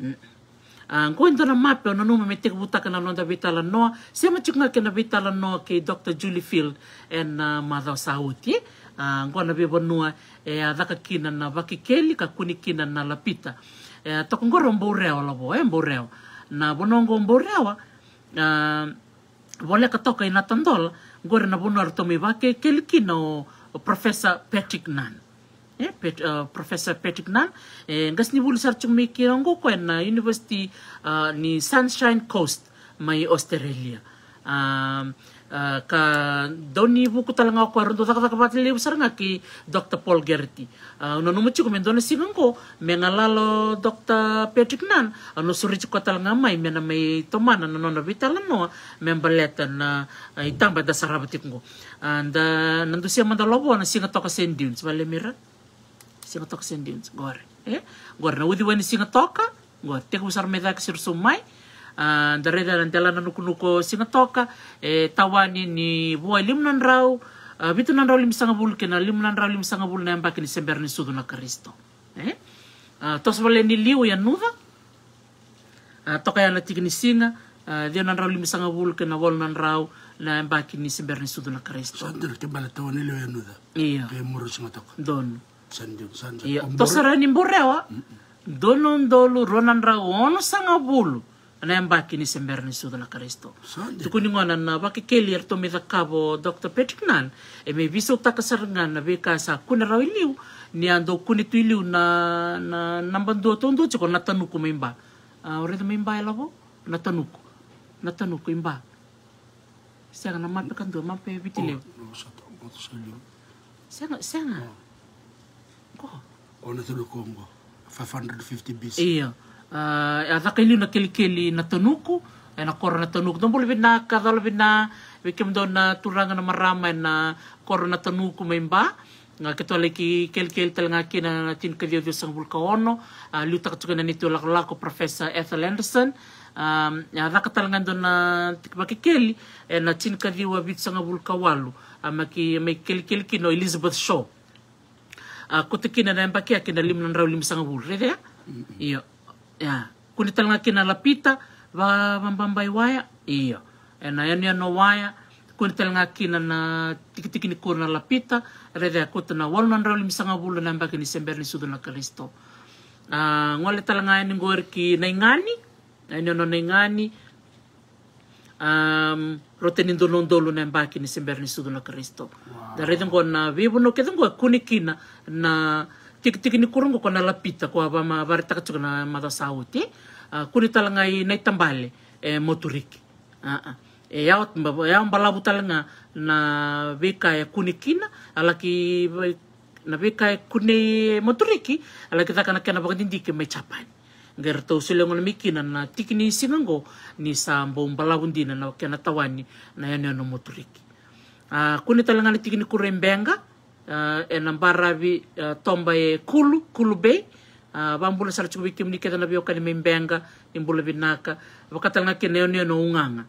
Mm. A, qo e dua na mape au nanuma me tekivutaka na noda veitalanoa. Sema tiko ga kei na veitalanoa kei Doctor Julie Field ena, a, macawa sa oti. A, qo na veivanua e a caka kina na Vakekeli ka kune kina na Lapita. E a toka qori o Bourewa, Lavo, e Bourewa. Na vanua qo o Bourewa, a, voleka toka i Natadola, qori na vanua ratou mai Vakekeli kina o, o Professor Patrick Nunn. E, Pat-, a, Professor Patrick Nunn, e, qasenivuli sara tiko mai kina oqo o koya na University, a, ni Sunshine Coast mai Australia. A, a, ka dau ni vuku tale ga o koya, rau dau cakacaka vakalevu sara ga kei Doctor Paul Geraghty. A, au nanuma tiko me dua na siga oqo, me galala o Doctor Patrick Nunn, au na sureti koya tale ga mai me na mai tomana na nona veitalanoa me baleta na, a, itaba eda sarava tiko oqo. A, da na dusia mada, Lavo, na Sigatoka Sand Dunes, vale mira? Sigatoka Sand Dunes, qori. E, qori na uciwai ni Sigatoka. Qori tekivu sara mai cake, siro sobu mai. A, da raica na delana nukunuku o Sigatoka, e tawani ni vua e lima na drau, a, vitu na drau limasagavulu kei na lima na drau limasagavulu na yabaki ni se bera ni sucu na Karisito. E, a, toso vale ni liu e Yanuca. A, toka ya na tiki ni siga, a, ciwa na drau limasagavulu kei na walu na drau na yabaki ni se bera ni sucu na Karisito. Sa dina, ke bale tawani liu e Yanuca. Io. Ke muri Sigatoka. Donu. Sa dina, sa dina. Io. O Bore- Toso sara ni Borewa. Mm-mm. Donu na udolu rua na drau onosagavulu na yabaki ni se bera ni sucu na Karisito. Sa dina. Tukuni gona na vakekeli eratou mai cakava o Doctor Patrick Nunn, e mai veisautaka sara ga na veika sa kune rawa i liu, ni a dau kune tu i liu na, na, naba dua taudua tiko na tanuku mai Ba. A, o raica mai Ba e lavo? Na tanuku. Na tanuku i Ba. Sega, na mape kadua, mape Viti Levu. O, no, sa ta-, o, sa liu. Sega, sega. O. Qo. O na tanuku qo. Five hundred fifty B C. Io. A, e a caka i liu na kelikeli na tanuku, ena koro na tanuku. Dou bula vinaka, cala vina, vei kemudou na turaga na marama ena koro na tanuku mai Ba. Ga keitou a laki kelikeli tale ga kina na tinikaciwa ciwasagavulu ka ono, a, liutaka tiko na neitou lakolako Professor Ethel Anderson. A, e a caka tale ga e dua na tiki vakekeli ena tinikaciwa vitusagavulu ka walu, a, mai ki, mai kelikeli kina o Elizabeth Shaw. A, koto kina na yabaki ya kei na lima na drau limasagavulu. Raica ya? Mm-mm. Io. Ya. Kune tale ga kina na lapita, va, vababai waya. Io. Ena yanuyanu waya. Kune tale ga kina na tikitiki ni kuro na lapita. Raica ya, koto na walu na drau limasagavulu na yabaki ni se bera ni sucu na Karisito. A, gole tale ga yani qori ki Naigani. Yanuyanu Naigani. Am, rauta ni dua na udolu na yabaki ni se bera ni sucu na Karisito. Wow. Da raica qo na veivanua kece qo e kune kina na tikitiki ni kuro qo, ko na lapita, ko a vama-, vakaraitaka tiko na macawa sa oti. A, kune tale ga i Naitabale, e Moturiki. A, a. E yawa, ba-, yawa balavu tale ga na veika e kune kina, a laki vai-, na veika e kune e Moturiki, a laki caka na kena vakadidike mai Japani. Qai ratou solia gona mai kina na tiki ni siga qo ni sa bau balavu dina na kena tawani na yanuyanu Moturiki. A, kune tale ga na tiki ni kuro e Beqa, a, ena baravi, a, toba e Kulu, Kulu Bay. A, vakabula sara tiko vei kemuni kece na veiwekani mai Beqa, ni bula vinaka. Vaka tale ga kina na yanuyanu Ugaga.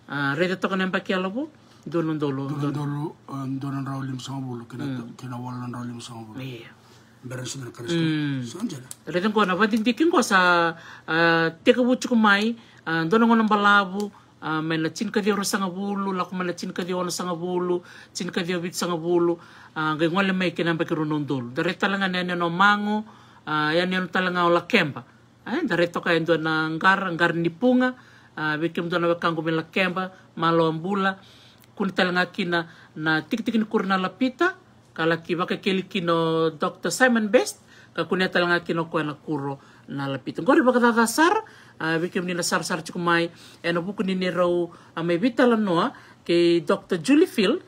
A, raica toka na yabaki yalavo, dua na udolu, dua na udolu, a, dua na drau limasagavulu, kei na, mm, kei na walu na drau limasagavulu. Io. Bera ni sucu na Karisito. Mm. Sa dina. Raica qo na vakadidike qo sa, a, tekivu tiko mai, a, dua na gauna balavu, a, mai na tinikaciwa ruasagavulu, lako mai na tinikaciwa onosagavulu, tinikaciwa vitusagavulu, a, qai gole mai kei na yabaki rua na udolu. Da raica tale ga na yanuyanu Mago, a, yanuyanu tale ga o Lakeba. E, da raica toka e dua na qara, qara ni Puga, a, vei kemudou na wekaqu mai Lakeba, malo a bula. Kune tale ga kina na tikitiki ni kuro na lapita, ka laki vakekeli kina o Doctor Simon Best, ka kunea tale ga kina o koya na kuro na lapita. Qori vakacaca sara, a, vei kemuni na sarasara tiko mai, ena vuku ni neirau a mai veitalanoa kei Doctor Julie Field,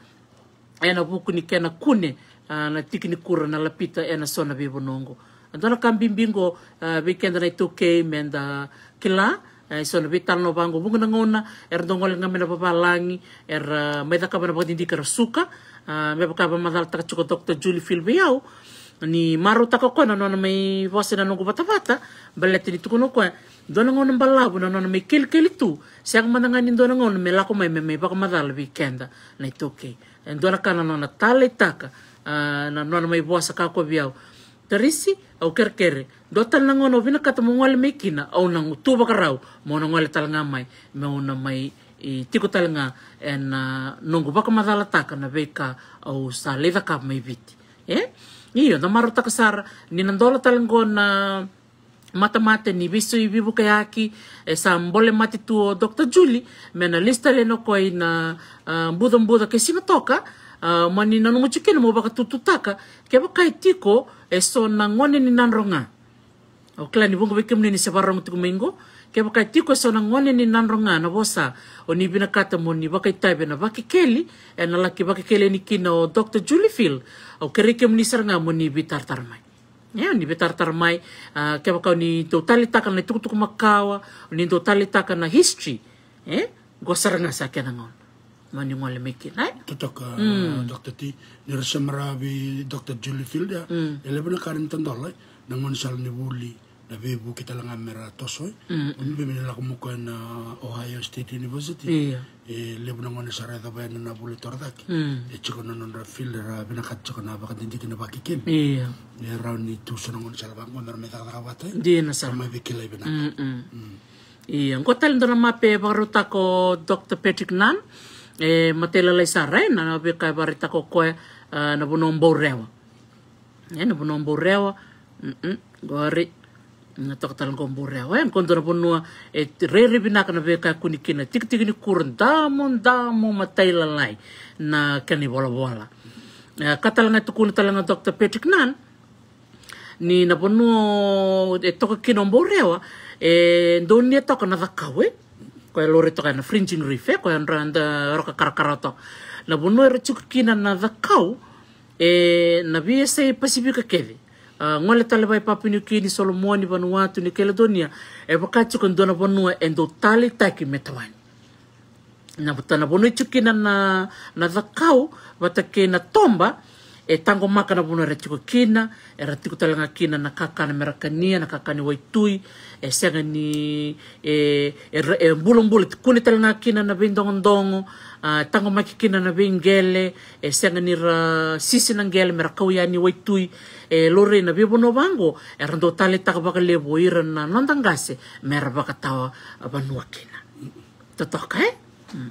ena vuku ni kena kune, a, na tiki ni kuro na lapita ena so na veivanua oqo. E dua na ka bibi oqo, a, vei keda na iTaukei meda kila, e, so na veitalanoa vaqo, vuqa na gauna era dau gole ga mai na vavalagi, era mai cakava na vakadidike, era suka, a, me vaka vakamacalataka tiko o Doctor Julie Field vei au, ni marautaka o koya na nona mai vosa ena noqu vatavata, baleta ni tukuna o koya, dua na gauna balavu na nona mai kelikeli tu, sega mada ga ni dua na gauna me lako mai me mai vakamacala vei keda na iTaukei. E dua na ka na nona taleitaka, a, na nona mai vosa, kaya o koya vei au, Tarisi, au kerekere, dua tale na gauna au vinakata mo gole mai kina, au na tu vakarau mo na gole tale ga mai, meu na mai, e, tiko tale ga ena, a, noqu vakamacalataka na veika au sa lai cakava mai Viti. E? Io, da marautaka sara ni na dola tale qo na matamata ni veisau veivukayaki, e sa bole mate tu o Doctor Julie, me na lesu tale yani o koya ina, a, bucabuca kei Sigatoka, a, mani nanuma tiko kina mo vakatututaka, kevaka e tiko e so na gone ni Nadro ga. Au kila ni vuqa vei kemuni ni se vakarogo tiko mai qo, kevaka e tiko e so na gone ni Nadro ga na vosa o ni vinakata mo ni vakaitavi ena Vakekeli, ena laki vakekeli yani kina o Doctor Julie Field, au kerei kemuni sara ga mo ni veitaratara mai. Ia, ni veitaratara mai, a, kevaka o ni dau taleitaka na itukutuku makawa, o ni dau taleitaka na history, e? Qo sara ga sa kena gauna mo ni gole mai kina, e? Totoka, mm, Doctor T, ni ra se marau vei Doctor Julie Field, ia. Mm. E levu na ka ni tadola, e? na gaunisala ni vuli, na veivuke tale ga me ra toso. Mm. Oni vei me ni lako mai o koya na Ohio State University. Ia. E levu na gauna sa ra yacova yani na vuli torocake. Mm. E tiko na nodra field, ra vinakata tiko na vakadidike na vakekeli. Ia. E rawa ni tu so na gaunisala vaqo me ra mai cakacaka vata. Dina sara. Ra mai veikilai vinaka. Mm-mm. Mm. Ia, qo tale dua na mape e vakarautaka o Doctor Patrick Nunn. E matailalai sara, e, na veika e vakaraitaka o koya, a, na vanua o Baurewa. E, na vanua o Baurewa. Mm-mm. Qori. Na toka tale qo o Baurewa. E, qo dua na vanua e rairai vinaka na veika e kune kina. Tikitiki ni kuro, damudamu, matailalai na kena ivolavola. E, ka tale ga e tukuna tale ga o Doctor Patrick Nunn, ni na vanua e toka kina o Baurewa, e donuya toka na cakau, e. Koya e laurai toka na fringing reef, e, koya dra-, da roka karakara toka. Na vanua era tiko kina na cakau, e, na veiyasai Pasifika kece. A, gole tale vei Papua New Guinea, Solomoni, Vanuatu, New Caledonia, e vaka tiko e dua na vanua e dau taleitaki me tawani. Na vata na vanua e tiko kina na, na cakau vata kei na toba, e taqomaka na vanua era tiko kina, era tiko tale ga kina na kakana me ra kania, na kakana ni waitui, e sega ni, e, e ra-, e bulabula, kune tale ga kina na veidogodogo, a, taqomaki kina na veiqele, e sega ni ra sisi na qele me ra kau yani waitui, e laurai na veivanua vaqo era dau taleitaka vakalevu o ira na noda qase me ra vakatawa vanua kina. Totoka, e? Mm.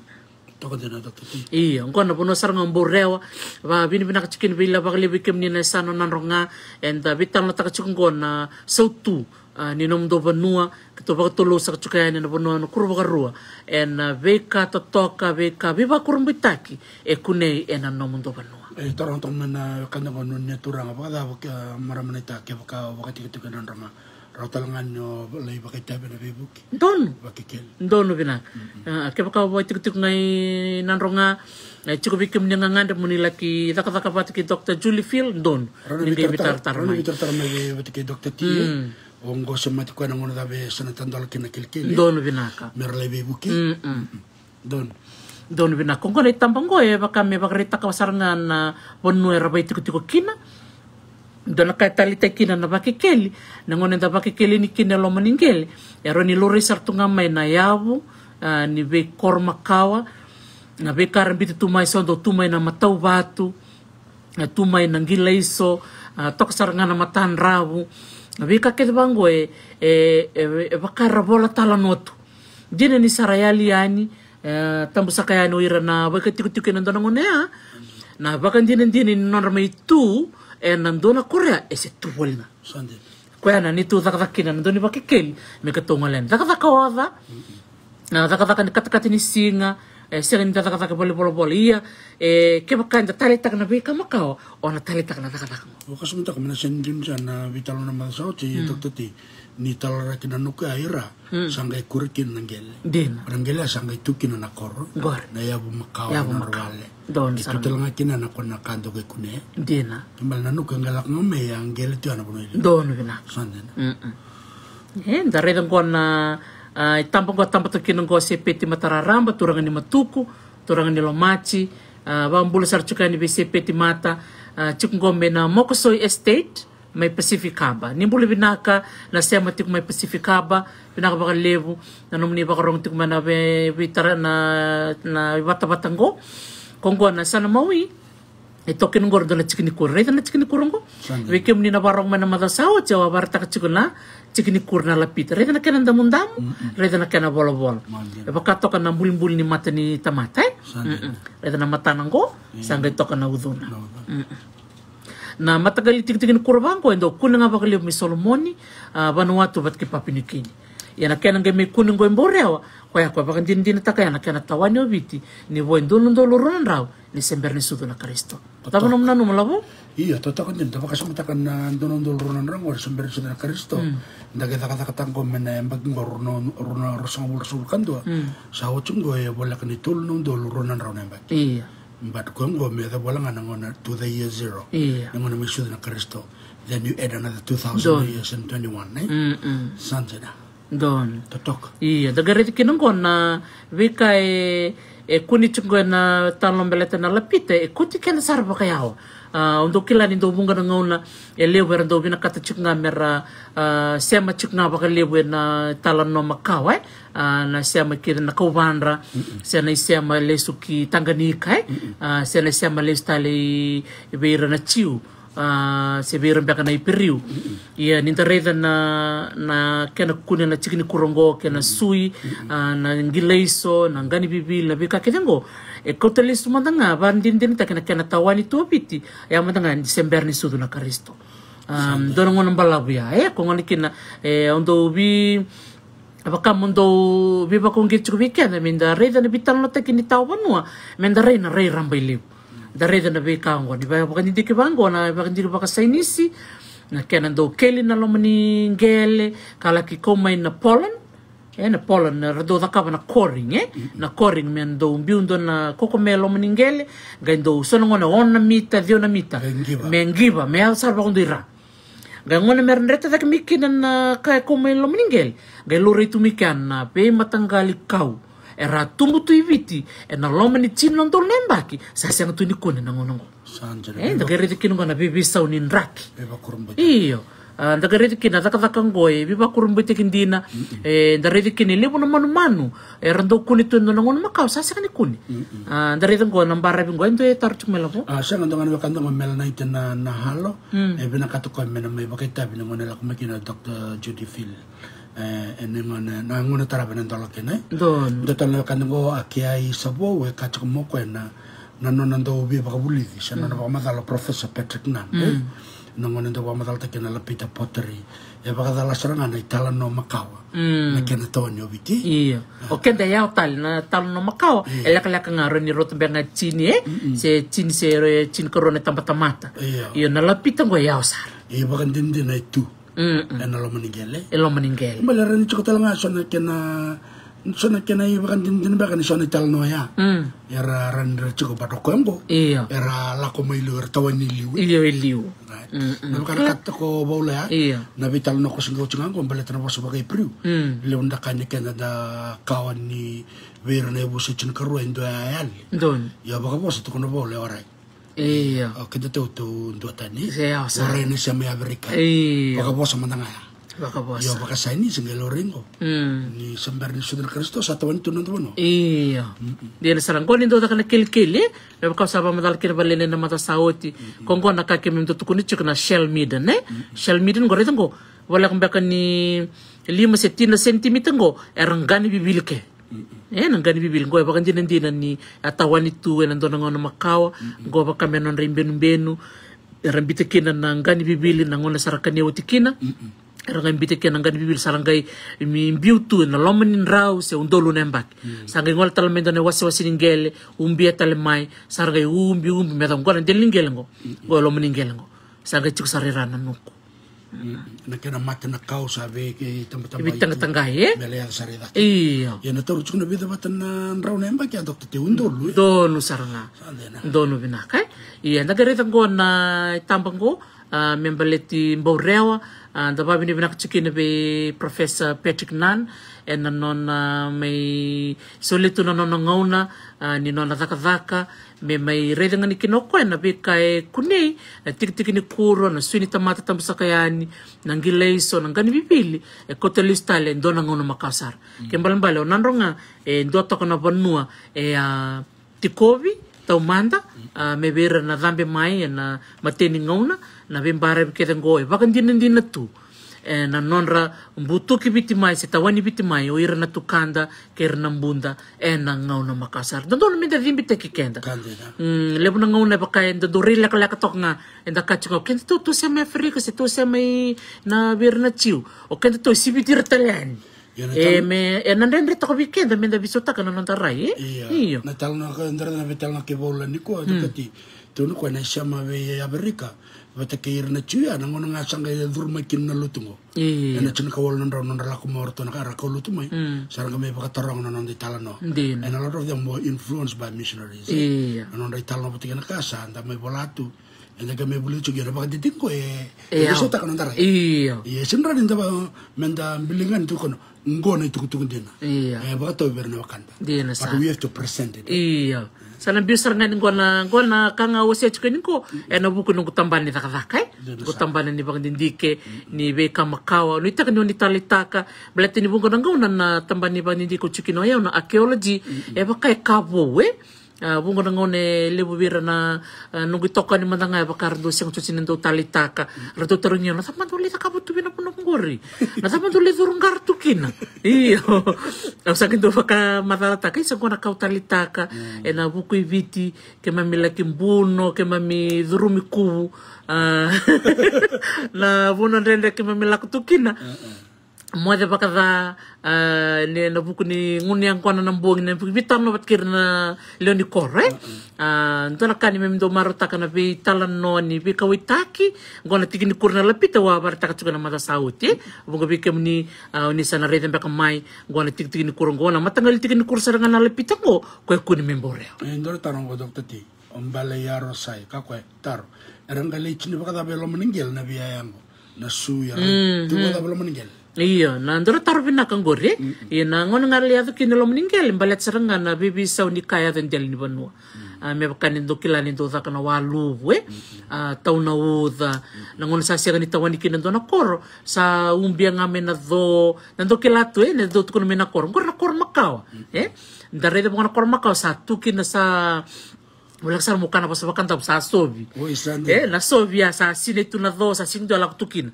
Toka dina, Doctor T. Io, qo na vanua sara ga o Baurewa, vakavinavinaka tiko kina vei ira vakalevu vei kemuni na yasana o Nadroga, eda veitalanoataka tiko qo na sautu, a, ni nomudou vanua, keitou vakatulou saka tiko yani na vanua na Kuro Vakarua, ena veika totoka, veika veivakurabuitaki e kunei ena nomudou vanua. E, taroga toka mai na wekada qo, nona turaga, vakacava ke, a, marama naita, kevaka o vakatikotiko e Nadroga, rawa tale ga ni o lai vakaitavi ena veivuke? Donu. Vakekeli. Donu vinaka. Mm-mm. A, kevaka o vakaitikotiko ga i Nadroga, e, tiko vei kemuni gagadre mo ni laki cakacaka vata kei Doctor Julie Field, donu. Rawa ni qai veitaratara, rawa ni veitaratara mai vei, vata kei Doctor T. Mm. O qo semati koya na gauna cava e sa na tadola kina na kelikeli. Donu vinaka. Me ra lai veivuke. Mm-mm. Mm-mm. Donu. Donu vinaka. Qo na itaba qo e vaka me vakaraitaka sara ga na vanua era vaitikotiko kina. Dua na ka e taleitaki kina na vakekeli, na gauna eda vakekeli yani kina e loma ni qele, e rawa ni laurai sara tu ga mai na yavu, a, ni veikoro makawa, na veika ra biuta tu mai, so dau tu mai na matavatu, a, tu mai na qilaiso, a, toka sara ga na matadravu. Na veika kece vaqo e, e, e, e vaka era vola talanoa tu. Dina ni sa ra yali yani, e, tabusaka yani o ira na vakatikotiko ena dua na gauna ya, na vakadinadina ni nodra mai tu ena dua na koro ya, e se tu voli ga. Sa dina. Koya na neitou cakacaka kina na dau ni vakekeli, me keitou gole yani. Cakacaka oca, mm-mm, na cakacaka ni katakata ni siga, e sega ni da cakacaka valenivolavola. Ia, e, kevaka eda taleitaka na veika makawa, o na taleitaka na cakacaka qo. Au vakasamataka me na sega ni dina na veitalanoa na macawa sa oti, mm, Doctor T, ni talaraki na nuku ya i ra, mm, sa qai kure kina na qele. Dina. Na qele ya sa qai tu kina na koro. Qori. Na yavu makawa, yavu makawa, na rawale. Donu sara. Ke tu tale ga kina na koro na ka dau qai kunea. Dina. Kena ibalebale na nuku e qai lako ga mai, a qele tu ya na vanua e liu. Donu vinaka. Sa dina. Mm-mm. E, da raica qo na, a, itaba qo, taba toka kina qo o Sepeti Matararaba, turaga ni Matuku, turaga ni Lomati, a, vakabula sara tiko yani vei Sepeti Mata, a, tiko qo mai na Mokosoi Estate, mai Pacific Harbour. Ni bula vinaka na sema tiko mai Pacific Harbour, vinaka vakalevu na nomuni vakarogo tiko mai na vei, veitara na, na vatavata qo. Ko qo na yasana mawi, e toka kina qori dua na tiki ni kuro. Raica na tiki ni kuro qo. Sa dina. Vei kemuni na vakarogo mai na macawa sa oti, au a vakaraitaka tiko na tiki ni kuro na lapita. Raica na kena damudamu, mm-mm, raica na kena volavola. Sa dina. E vaka toka na bulibuli ni mata ni tamata, e? Sa dina. Mm-mm. Raica na matana qo, mm, sa qai toka na ucuna. Na ucuna. Mm-mm. Na mataqali tikitiki ni kuro vaqo e dau kune ga vakalevu mai Solomoni, a, Vanuatu vata kei Papua New Guinea. Ia na kena qai mai kune qo e Baurewa, koya ko vakadinadinataka ya na kena tawani o Viti ni vo e dua na udolu rua na drau ni se bera ni sucu na Karisito. Totoka. Cava nomu nanuma, Lavo? Io, totoka dina, da vakasamataka na dua na udolu rua na drau qori se bera ni sucu na Karisito. Mm. Da qai cakacakataka qo mai na yabaki qo rua na, rua na, ruasagavulu, ruasagavulu ka dua. Mm. Sa oti qo e voleka ni tolu na udolu rua na drau na yabaki. Io. But koya qo me yaco wale ga na gauna to the year zero. Io. Na gauna me sucu na Karisito. Then you add another two thousand, donu, years and twenty-one, e? Mm-mm. Sa dina. Donu. Totoka. Io, da qai raica kina qo na veika e, e kune tiko qo ena talo baleta na lapita, e kauti keda sara vakayawa. A, au dau kila ni dau vuqa na gauna e levu era dau vinakata tiko ga mera, a, sema tiko ga vakalevu ena italanoa makawa, e. A, na sema kina na kauvadra, se na isema lesu ki Taganika, e. A, se na isema lesu tale i, vei ira na Jiu, a, se vei ira beka na Iperiu. Ia, ni da raica na, na kena kune na tiki ni kuro oqo, kei na sui, a, na qilaiso, na qa ni vivili, na veika kece oqo. E kauta lesu mada ga, vakadinadinataki na kena tawani tu o Viti, e a mada ga ni se bera ni sucu na Karisito. A, dua na gauna balavu ya, e, ko gona kina, e, au dau vi, vaka mo dau veivakauqeti tiko vei keda, me da raica na veitalanoataki ni tawa vanua, me da rai na rai raba i levu. Da raica na veika oqo, ni va-, vakadidike vaqo, na vakadidike vakasainisi, na kena dau keli na loma ni qele, ka laki kau mai na pollen, e, na pollen, era dau cakava na coring, e? Na coring, me dau biu dua na koko me loma ni qele, qai dau so na gauna ono na mita, ciwa na mita. Qai qiva. Me qiva, me yaco sara vakadua i ra. Qai gauna mera dreta cake mai kina na ka e kau mai loma ni qele, qai laurai tu mai kea na veimataqali kau era tubu tu i Viti ena loma ni tini na udolu na yabaki, sa sega tu ni kune na gauna oqo. Sa dina. E, da qai raica kina oqo na veiveisau ni draki. Veivakurabuitaki. Io. A, da qai raica kina na cakacaka oqo e veivakurabuitaki dina. E, da raica kina e levu na manumanu era dau kune tu ena dua na gauna makawa, sa sega ni kune. A, da raica oqo na baravi oqo, e dua e taro tiko mai, Lavo? A, sega, dua ga na wekada oqo, Melanaita Nahalo. E vinakata o koya me na mai vakaitavi ena gauna e lako mai kina o Doctor Judy Field. E, ena gauna, na gauna tarava ena dola kina, e. Donu. Dua tale na wekada oqo, a Kiai Savou, e kaya tiko mai o koya na, na nona dau veivakavulici se na nona vakamacala o Professor Patrick Nunn, e. Na gauna dau vakamacalataki kina na Lapita Pottery, e vakacala sara ga na italanoa makawa, na kena tawani o Viti. Io. O keda e yawa tale na italanoa makawa, e lekaleka ga, rawa ni rauta beka ga e tini, e? Se tini, se, e, tinikarua na itabatamata. Io. Io, na Lapita oqo e yawa sara. E vakadinadina e tu ena loma ni qele. E loma ni qele. Baleta ni tiko tale ga so na kena, so na kena ivakadinadina beka ni so na italanoa ya. Era rawa ni ra tiko, baleta o koya oqo. Io. Era lako mai liu, era tawani liu. Io, e liu. Right. Na vaka na ka tiko Vaula ya. Io. Na veitalanoa ko sega oti ga oqo, baleta na vosa vakaIperiu. Levu na ka ni keda da kawa ni vei ira na yavusa e tinikarua e dua e yali. Donu. Ia vakavosa tiko na Vaula, e, alright. Io. O keda tou, tou duatani. Se yawa sara. Warai ni se mai Averika. Io. Vakavosa mada ga ya. Vakavosa. Io, vakasainisi qai laurai qo. Ni se bera ni sucu na Karisito, sa tawani tu na noda vanua. Io. Dina sara qo ni dau caka na kelikeli, e? Me vaka au sa vakamacala kina vakalailai ena macawa sa oti. Ko qo na ka keimami dau tukuna tiko na shell midden, e? Shell midden qo, raica qo. Voleka beka ni lima se tini na senitimita qo, era qa ni vivili ke. E, na qa ni vivili qo e vakadinadina ni a tawani tu ena dua na gauna makawa, qo vaka me nodra ibenubenu, era biuta kina na qa ni vivili na gauna sa ra kania oti kina, era qai biuta kina na qa ni vivili sa ra qai mai biu tu ena loma ni drau se udolu na yabaki. Sa qai gole tale mai dua na iwasewase ni qele, ubia tale mai, sa ra qai ubi, ubi, me yacova qo na dela ni qele qo, qo e loma ni qele qo. Sa qai tiko sara i ra na nuku. Na kena mate na kau sa vei, e, tabataba, veitaqataqai, e? Me lai yaco sara i cake. Io. Ia na taura tiko na vica vata na drau na yabaki, a Doctor, e udolu, e? Donu sara ga. Sa dina. Donu vinaka, e? Ia, da qai raica qo na itaba qo, a, me baleti Baurewa, a, da vakavinavinaka tiko kina vei Professor Patrick Nunn, ena nona mai solia tu na nona gauna, a, ni nona cakacaka, me mai raica ga ni kina o koya na veika e kunei, na tikitiki ni kuro, na sui ni tamata tabu saka yani, na qilaiso, na qa ni vivili, e kauta lesu tale e dua na gauna makawa sara. Ke balebale, o Nadroga, e dua toka na vanua e a tikovi taumada, a, me vei ira na cabe mai ena imatai ni gauna, na veibaravi kece qo e vakadinadina tu ena nodra butuki Viti mai se tawani Viti mai o ira na tukada kei ira na buda ena gauna makawa sara. Dodonu me da cibitaki keda. Ka dina. Mm, levu na gauna e vaka eda dau rai lekaleka toka ga, eda kaya tiko ga, o kedatou tou se mai Aferika se tou se mai na vei ira na Jiu. O kedatou e siviti ira tale yani. Io, na, e, talo- me, e na dredre toka vei keda me da veisautaka na noda rai, e? Io. Io. Na italanoa ka, na italanoa kei Vaula nikua, mm, tukuni tiko o koya na isema vei Aferika vata kei ira na Jiu, ya na gauna ga sa qai curu mai kina na lotu qo. Io. Ena tinikawalu na drau na nodra lako mai o ratou na ka ra kaulotu mai. Mm. Sa ra qai mai vakataroga na noda italanoa. Dina. And a lot of them were influenced by missionaries, e? Io. Na nodra italanoa vata kei na ka sa da mai vola tu. Eda qai mai vulica tiko, ena vakadidike qo e, e, io, veisotaka na noda rai. Io. Ia, e sega ni rawa ni da va, meda biliga ni tukuna qo na itukutuku dina. Io. E vakatau vei ira na wekada. Dina sara. But we have to present it. Io. Sa na biu sara ga ni qo na, qo na ka ga au wasea tiko yani qo, ena vuku ni noqu tabana ni cakacaka, e? Dina sara. Noqu tabana ni vakadidike, ni veika makawa. Nuitaka ni o ni taleitaka, baleta ni vuqa na gauna na tabana ni vakadidike au tiko kina o yau na archaeology, e vaka e ka vou, e? A, vuqa na gauna e levu vei ira na, a, noqu itokani mada ga e vaka era dau sega soti ni dau taleitaka. Ra dau tarogi au, na cava dau lai cakava tu vei na vanua qori? Na cava dau lai curu qara tu kina? Io. Au sa qai dau vakamacalataka, isa qo na ka au taleitaka, ena vuku i Viti, keimami laki buno, keimami curumi kuvu. A, na vanua dredre keimami lako tu kina. Moce vakaca, a, ni na vuku ni gunu yaqona na bogi, na vuku ni veitalanoa vata kei ira na lewe ni koro, e? A, dua na ka ni keimami dau marautaka na veitalanoa ni veikauwaitaki, qo na tiki ni kuro na Lapita, au a vakaraitaka tiko na macawa sa oti, e? Vuqa vei kemuni, a, ni sa na raica beka mai, qo na tikitiki ni kuro, qo na mataqali tiki ni kuro sara ga na Lapita qo, ko e kune me bau rewa. E, dua na taro qo, Doctor T. O Bale Yarosai, ka koya e taro. Era qai lai tini vakacava e loma ni qele na veiyaya qo? Na su ya. Mm, tu vakacava e loma ni qele? Io, na dua na taro vinaka qori. Mm, mm. Ia na gauna ga lai yaco kina e loma ni qele, baleta sara ga na veiveisau ni ka e yaco e dela ni vanua. Mm. A, me vaka ni dau kila ni dau caka na waluvu, e? Mm, mm. A, tau na uca. Mm. Na gauna sa sega ni tawani kina dua na koro, sa ubia ga mai na co, na dau kila tu, e? Na dau tukuna mai na koro. Qori na koro makawa, e? Da raica vaka na koro makawa sa tu kina sa Voleka sara mo kana vosa vakadavu sa sovi. Oi, sa dina. E, na sovi ya sa sinai tu na co, sa sega ni dua lako tu kina.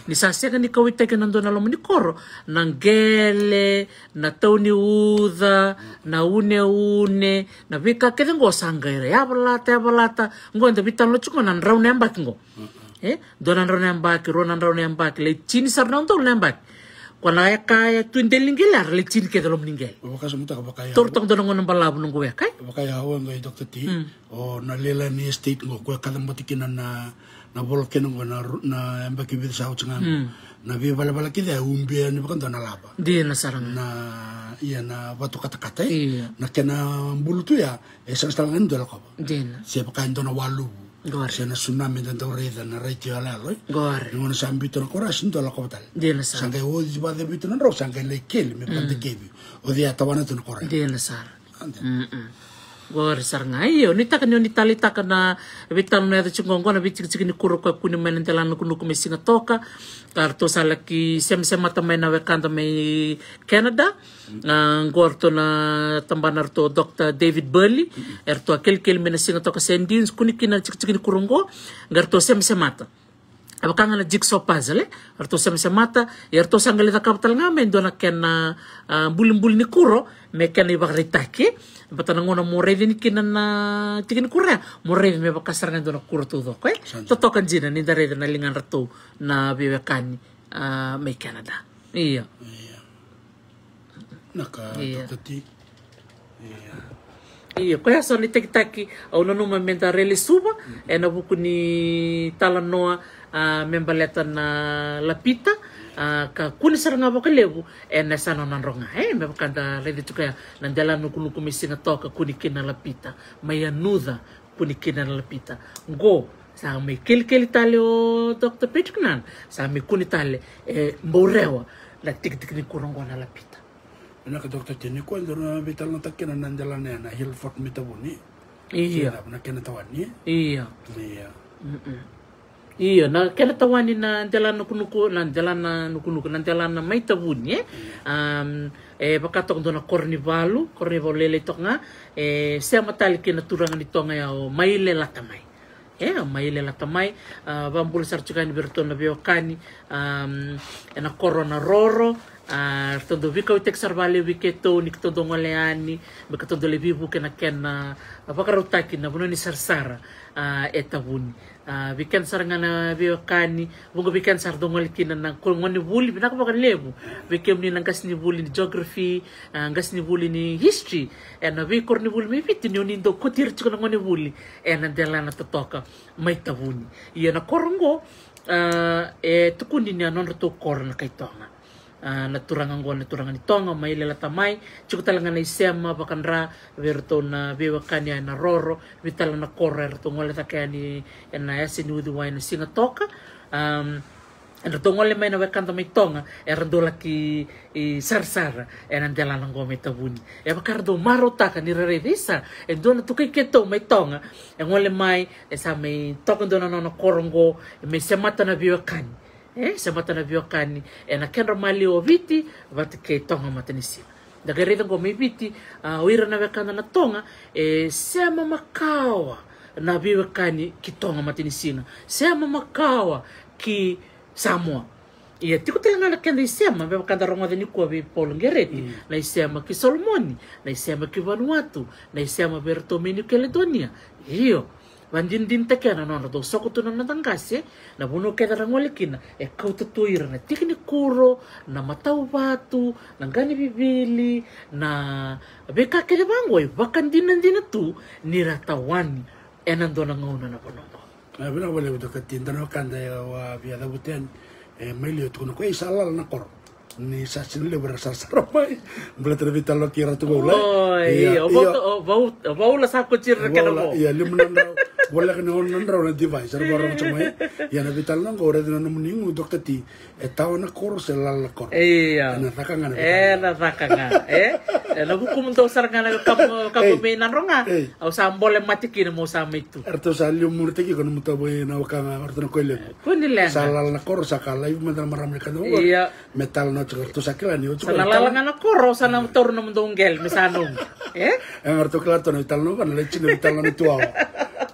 Ni sa sega ni kauwaitaki na dua na loma ni koro, na qele, na tau ni uca, na uneune, na veika kece qo sa qai ra yavalata, yavalata. Qo eda veitalanoa tiko na drau na yabaki qo. E, dua na drau na yabaki, rua na drau na yabaki, lai tini sara na udolu na yabaki. Ko na yaka ya tu e dela ni qele, era lai tini kece loma ni qele. Vakasamataka vaka ya. Toro toka dua na gauna balavu noqu weka, e? Vaka ya, o qai Doctor T, o na Leilani Estate qo, ko e kaca bati kina na, na volcano qo, na ru-, na yabaki vica sa oti ga qo. Na veivalavala kece ya, e ubia yani vakadua na lava. Dina sara ga. Na, ia na vatu katakata, e? Ia. Na kena bulu tu ya, e sega sara ga ni dua lakova. Dina. Se vaka e dua na waluvu. Qori. Se na tsunami da dau raica na raiti yaloyalo, e? Qori. Ni gauna sa biuta na koro ya, sega ni dua lakova tale. Dina sara. Sa qai oci vakacavuta na drau, sa qai lai keli me vakadekevi. O cei a tawana tu na koro ya. Dina sara. Ade. Mm-mm. Qori sara ga. Io, nuitaka ni o ni taleitaka na veitalanoa yaco tiko qo, na veitikitiki ni kuro ko e kune mai na delana nukunuku mai Sigatoka. Ka ratou sa laki semasemata mai na wekada mai Canada. A, qo ratou na tabana ratou Doctor David Burley, eratou a kelikeli mai na Sigatoka Sand Dunes, kune kina na tikitiki ni kuro qo, qai ratou semasemata. A vaka ga na jigsaw puzzle, e? Ratou semasemata, ia ratou sa qai lai cakava tale ga mai e dua na kena, a, bulibuli ni kuro, me kena ivakaraitaki. Baleta na gauna mo raici kina na tiki ni kuro ya, mo raici me vaka sara ga e dua na kuro taucoko, e? Sa dina. Totoka dina ni da raica na ligadratou na veiwekani, a, mai Canada. Io. Io. Na ka, io, Doctor T. Io. Io, koya so na itakitaki au nanuma me da railesuva ena vuku ni talanoa, a, me baleta na Lapita, a, ka kune sara ga vakalevu ena yasana o Nadroga. E, me vaka da raica tiko ya na delana nukunuku mai Sigatoka, kune kina na Lapita, mai Yanuca, kune kina na Lapita. Qo sa mai kelikeli tale o Doctor Patrick Nana, sa mai kune tale, e, bau rewa na tikitiki ni kuro qo na Lapita. Vinaka Doctor T, ni koya dou na veitalanoataka kina na delana ya na Hillfort mai Tavuni. Io. Kina na kena tawani. Io. Io. Mm-mm. Io, na kena tawani na delana nukunuku, na delana nukunuku, na delana mai Tavuni, e? Io. Am, e vaka toka dua na koro ni valu, koro ni valu lailai toka ga, e sema tale kei na turaga ni Toga ya o Maile Latamai. E, o Maile Latamai, a, vakabula sara tiko yani vei iratou na veiwekani, am, ena koro o Naroro, a, ratou dau veikauwaitaki sara vakalevu vei keitou ni keitou dau gole yani, me keitou dau lai veivuke ena kena, a, vakarautaki na vanua ni sarasara, a, e Tavuni. A, vei keda sara ga na veiwekani, vuqa vei keda sara dau gole kina na ko-, gonevuli, vinaka vakalevu vei kemuni na qasenivuli ni geography, a, qasenivuli ni history, ena veikoronivuli mai Viti, ni oni dau kauti ira tiko na gonevuli ena delana totoka mai Tavuni. Ia na koro qo, a, e tukuni ni a nodratou koro na kai Toga. A, na turaga oqo, na turaga ni Toga mai Lelatamai. Tiko tale ga na isema vakadra vei iratou na veiwekani ena Roro, vei tale na koro eratou gole cake yani ena yasa ni uciwai na Sigatoka. Am, eratou gole mai na wekada mai Toga, era dau laki, i, sarasara ena delana oqo mai Tavuni. E vaka era dau marautaka ni ra raica, isa, e dua na tukai ketou mai Toga e gole mai, e sa mai toka dua na nona koro oqo, e mai semata na veiwekani. E semata na veiwekani ena kedra maliwa o Viti vata kei Toga Matanisiga. Da qai raica oqo mai Viti, a, o ira na wekada na Toga, e sema makawa na veiwekani ki Toga Matanisiga, sema makawa ki Samoa. Ia tiko tale ga na keda isema, me vaka da rogoca nikua vei Paul Gereti, na isema ki Solomoni, na isema ki Vanuatu, na isema vei iratou mai New Caledonia. Io, vadinadinataki na nodratou soko tu na noda qase, na vanua kece ra gole kina, e kauta tu ira na tiki ni kuro, na matau vatu, na qa ni vivili, na veika kece vaqo e vakadinadina tu ni ra tawani ena dua na gauna na vanua oqo. A, vinaka vakalevu Dokita T, dua na wekada e au a via cavuta yani, e mai liu e tukuna o koya, e sa lala na koro. Ni sa sega ni levu era sarasara mai. Baleta na veitalanoa kei Ratu Vaula. Oi, io, Vaula, Vaula sa koti ira kena vo. Ia, lima na drau. Voleka ni ono na drau na device era vakarorogo tiko mai. Ia na veitalanoa oqo, raica na nomuni igu Dokita T, e tawa na koro se lala na koro. Ia. Ena caka ga na veitalanoa. Ena caka ga, e? Ena vukumudou sara ga na kamo, kamo mai Nadroga. Au sa bole mate kina mo sa mai tu. Eratou sa liumuritaki iko na muta vai na waka ga, eratou na koya levu. Kua ni leqa. Sa lala na koro, sa ka laivi mada na marama ni kadavu. Ia. Me talanoa tiko, ratou sa kila ni oti. Sa na lala ga na koro, sa na taura nomudou qele me sa nomu. E? E ga ratou kila tu na veitalanoa, na lai tiko na veitalanoa ni tuawa.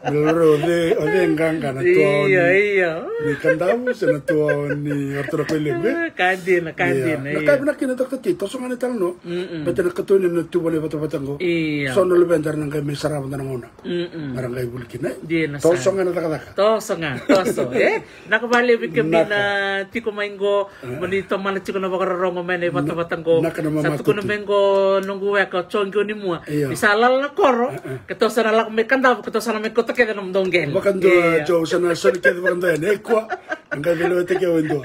Me lori o cei, o cei qaqa na tuawa ni, io, io, ni kadavu se na tuawa ni ratou na koya levu, e? A, ka dina, ka dina, io. Na ka vinaka kina Dokita T, toso ga na italanoa. Mm-mm. Baleta na katoni na tuva na ivatavata qo. Io. So na luveda era na qai mai sarava dua na gauna. Mm-mm. Mera qai vuli kina, e? Dina sara. Toso ga na cakacaka. Toso ga, toso, e? Vinaka vakalevu vei kemuni na tiko mai qo, mo ni tomana tiko na vakarorogo mai na ivatavata qo. Vinaka na mama Tutu. Sa tukuna mai qo noqu weka o Joe Qiunimua. Io. Ni sa lala na koro, keitou sa na lako mai kadavu, keitou sa na mai kauta kece na nomudou qele. Vakadua, io. Joe, sa na soli kece vakadua yani, e kua. Qai veilewaitaki au e dua.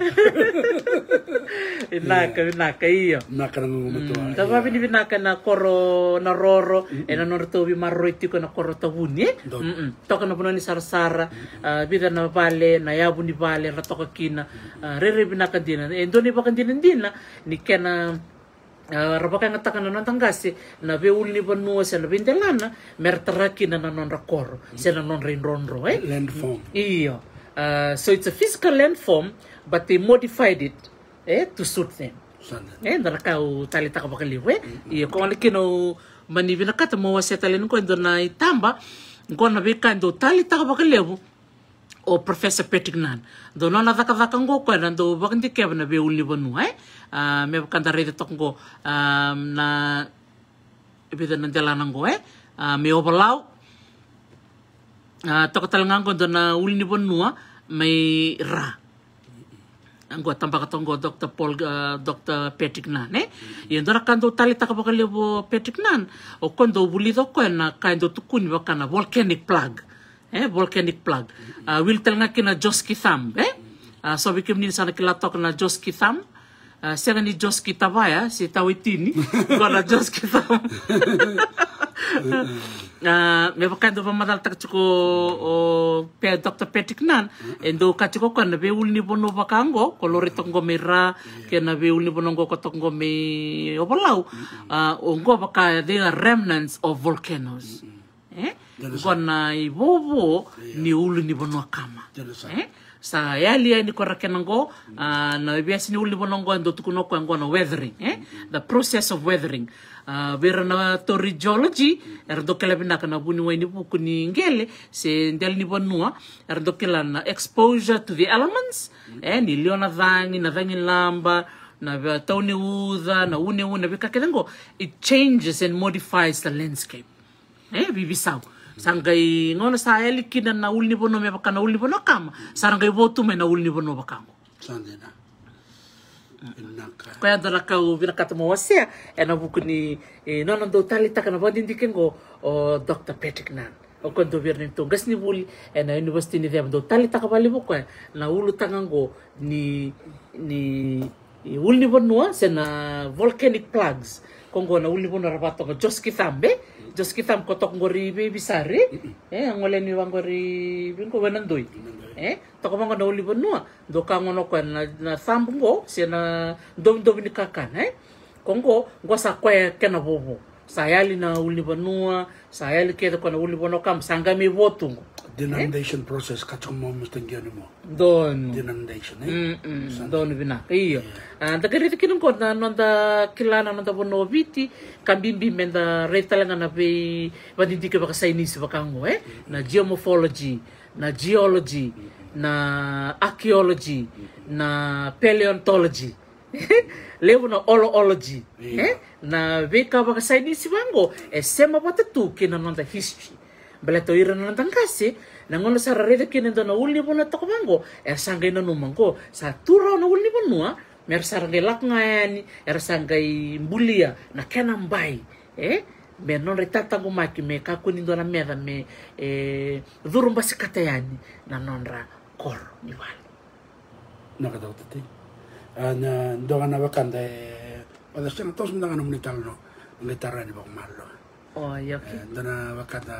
Vinaka, vinaka, io. Vinaka na gugumatua. Mm, da vavinavinaka na koro na Roro, ena nodratou veimaroroi tiko na koro Tavuni, e? Donu. Mm-mm. Toka na vanua ni sarasara, a, vica na vale, na yavu ni vale ra toka kina, a, rairai vinaka dina. E dua na ivakadinadina ni kena, a, ra vakayagataka na noda qase na veiulunivanua se na veidelana, mera tara kina na nodra koro se na nodra idrodro, e? Land form. Io. A, so it's a physical land form, but they modified it, e, to suit them. Sa dina. E, dua na ka au taleitaka vakalevu, e? Mm-mm. Io, ko gona kina au mani vinakata mo wasea tale ni qo e dua na itaba, qo na veika e dau taleitaka vakalevu o Professor Patrick Nunn. Dau nona cakacaka qo o koya na dau vakadikeva na veiulunivanua, e? A, me vaka da raica toka qo, a, na vica na delana qo, e? A, mai Ovalau. A, toka tale ga qo dua na ulunivanua mai Ra. Qo tabaka toka qo Doctor Paul, a, Doctor Patrick Nunn, e? Ia dua na ka dau taleitaka vakalevu o Patrick Nunn, o koya dau vulica o koya na ka e dau tukuni vaka na volcanic plug. E, volcanic plug. A, wili tale ga kina Joski Thumb, e? A, so vei kemuni ni sa na kila toka na Joski Thumb. A, sega ni Joski Tavaya se Tawaitini. Qo na Joski Thumb. A, me vaka e dau vakamacalataka tiko o Pe-, Doctor Patrick Nunn, e dau kaya tiko o koya na veiulunivanua vaka qo, ko lori toka qo mai Ra, kei na veiulunivanua qo ko toka qo mai Ovalau. A, o qo vaka they are remnants of volcanoes. E? Dina sara. Qo na ivovo ni ulunivanua kama. Dina sara. E? Sa yali yani ko ra kena qo, a, na veiyasa ni ulunivanua qo e dau tukuna o koya qo na weathering, e? The process of weathering. A, vei ira na tauri geology, era dau kila vinaka na vuniwai ni vuku ni qele se dela ni vanua, era dau kila na exposure to the elements, e, ni liwa na cagi, na cagilaba, na ve-, tau ni uca, na uneune, na veika kece qo, it changes and modifies the landscape. E, veiveisau. Sa qai gauna sa yali kina na ulunivanua me vaka na ulunivanua kama, sa ra qai vo tu mai na ulunivanua vaka qo. Sa dina. Vinaka. Koya dua na ka au vinakata mo wasea ena vuku ni, e, nona dau taleitaka na vakadidike qo o Doctor Patrick Nunn. O koya dau vei ira na neitou qasenivuli ena University ni Ceva, dau taleitaka vakalevu o koya na ulutaga qo ni, ni ulunivanua se na volcanic plugs. Ko qo na ulunivanua ra vatoka Joski Thambe. Joski Thambe ko toka qori vei Visari. E, a gole ni va qori vei qo vei na doi. E, toka va qo na ulunivanua. Dou ka gona o koya na, na thabu qo se na dovidovi ni kakana, e. Ko qo, qo sa koya kena vovo. Sa yali na ulunivanua, sa yali kece ko na ulunivanua kama, sa qai mai vo tu qo. Denudation process, ka tiko mo Mister Gioni mo. Donu. Denudation, e? Mm, mm, donu vinaka, io. A, da qai raica kina qo na noda kila na noda vanua o Viti, ka bibi me da raica tale ga na veivakadidike vakasainisi vaka qo, e? Na geomorphology, na geology, na archaeology, na paleontology. Levu na oloology. Io. E? Na veika vakasainisi vaqo e sema vata tu kei na noda history. Baleta o ira na noda qase, na gauna sa ra raica kina e dua na ulunivanua toka vaqo, era sa qai nanuma qo sa tu rawa na ulunivanua, me ra sa ra qai lako ga yani, era sa qai bulia na kena bai. E? Me nodra itataqomaki me kakua ni dua na meca me, e, curu basikata yani na nodra koro ni valu. Na ka tau tati. A, na dua ga na vakada e, vata sega toso mada ga na muni talanoa. Qai tara yani vakamalua. O, io, okay. E, dua na vakada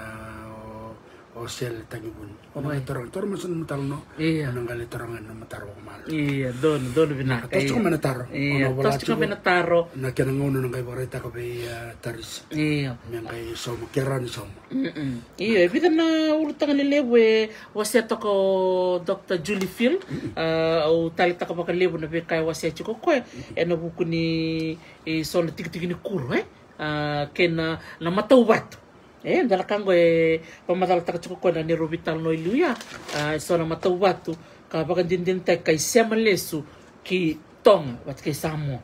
o, o Sele Tagivuni. O na qai taro, taro masa na muni talanoa. Io. O na qai lai taro ga na muni taro vakamalua. Io, donu, donu vinaka. Toso tiko mai na taro. Io, toso tiko mai na taro. Na kena gauna na qai vakaraitaka vei, a, Tarisi. Io. Me qai sauma, kera ni sauma. Mm-mm. Io, e vica na ulutaga lelevu e wasea toka o Doctor Julie Field. A, au taleitaka vakalevu na veika e wasea tiko o koya ena vuku ni, e, so na tikitiki ni kuro, e? A, kei na, na matau vatu. E, dua na ka qo e vakamacalataka tiko o koya na neirau veitalanoa i liu ya. A, e so na matau vatu ka vakadinadinataki ka isema lesu ki Toga vata kei Samoa.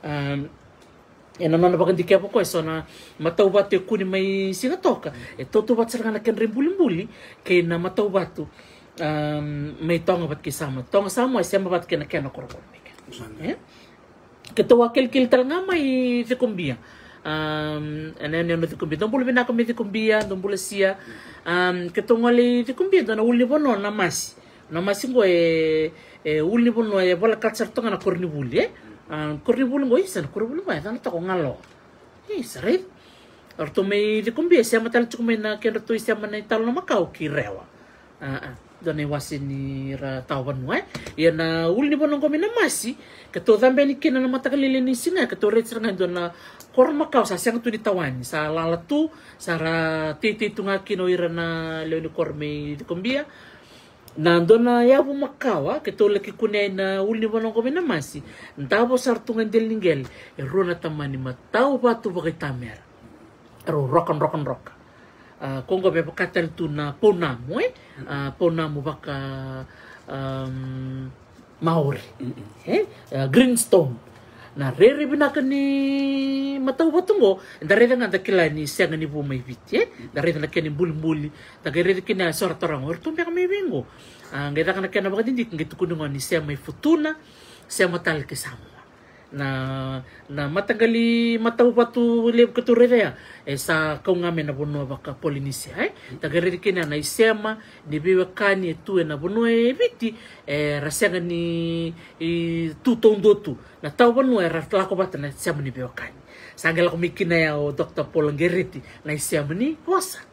A, ena nona vakadikeva o koya e so na matau vatu e kune mai Sigatoka e tautauvata sara ga na kedra ibulibuli kei na matau vatu, um, mai Toga vata kei Samoa. Toga, Samoa e sema vata kei na kena koronivuli mai kea. E? Keitou a kilikili tale ga mai Cikobia. Um, ena yanuyanu o Cikobia. Dou bula vinaka mai Cikobia, dou bula Sia. Um, keitou gole i Cikobia, dua na ulunivanua o Namasi. Namasi qo e, e ulunivanua e voleka sara toka ga na koronivuli, e? A, koronivuli qo, isa, na koronivuli qo e yacana toka o Galoa. Isa, right? O ratou mai Cikobia e sema tale tiko mai na kedratou isema na italanoa makawa ki Rewa. A, a, dua na iwase ni ra tawa vanua, e? Ia na ulunivanua qo mai Namasi, keitou cabe yani kina na mataka lailai ni siga, keitou raica sara ga e dua na koro makawa sa sega tu ni tawani, sa lala tu, sa ra teitei tu ga kina o ira na lewe ni koro mai Cikobia. Na dua na yavu makawa, keitou laki kunea ina ulunivanua qo mai Namasi, davo sara tu ga e dela ni qele e rua na tamani matau vatu vakaitamera. Rau roka, roka, roka. A, ko qo me vaka tale tu na pounamu, e? A, pounamu vaka, um, Maori. E? A, greenstone. Na rairai vinaka ni matau vatu qo, da raica ga da kila ni sega ni vu mai Viti, e? Da raica na kena ibulibuli, da qai raica kina e so ra taroga, o ratou beka mai vei qo? A, qai caka na kena vakadidike, qai tukuni gona ni sema i Futuna, sema tale ki Samoa. Na, na mataqali matau vatu levu keitou raica ya, e sa kau ga mai na vanua vaka Polinisia, e? Da qai raica kina na isema ni veiwekani e tu ena vanua e Viti, era sega ni, i, tu taudua tu. Na tauvanua era lako vata na sema ni veiwekani. Sa qai lako mai kina ya o Doctor Paul Gereti, na isema ni vosa.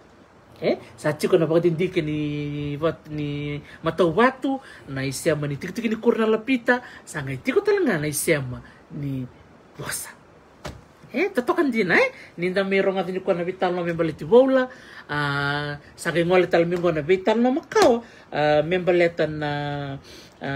E, sa tiko na vakadidike ni vat-, ni matau vatu, na isema ni tikitiki ni kuro na Lapita, sa qai tiko tale ga na isema ni vosa. E, totoka dina, e, ni da mai rogoca nikua na veitalanoa me baleti voula, a, sa qai gole tale mai qo na veitalanoa makawa, a, me baleta na, a,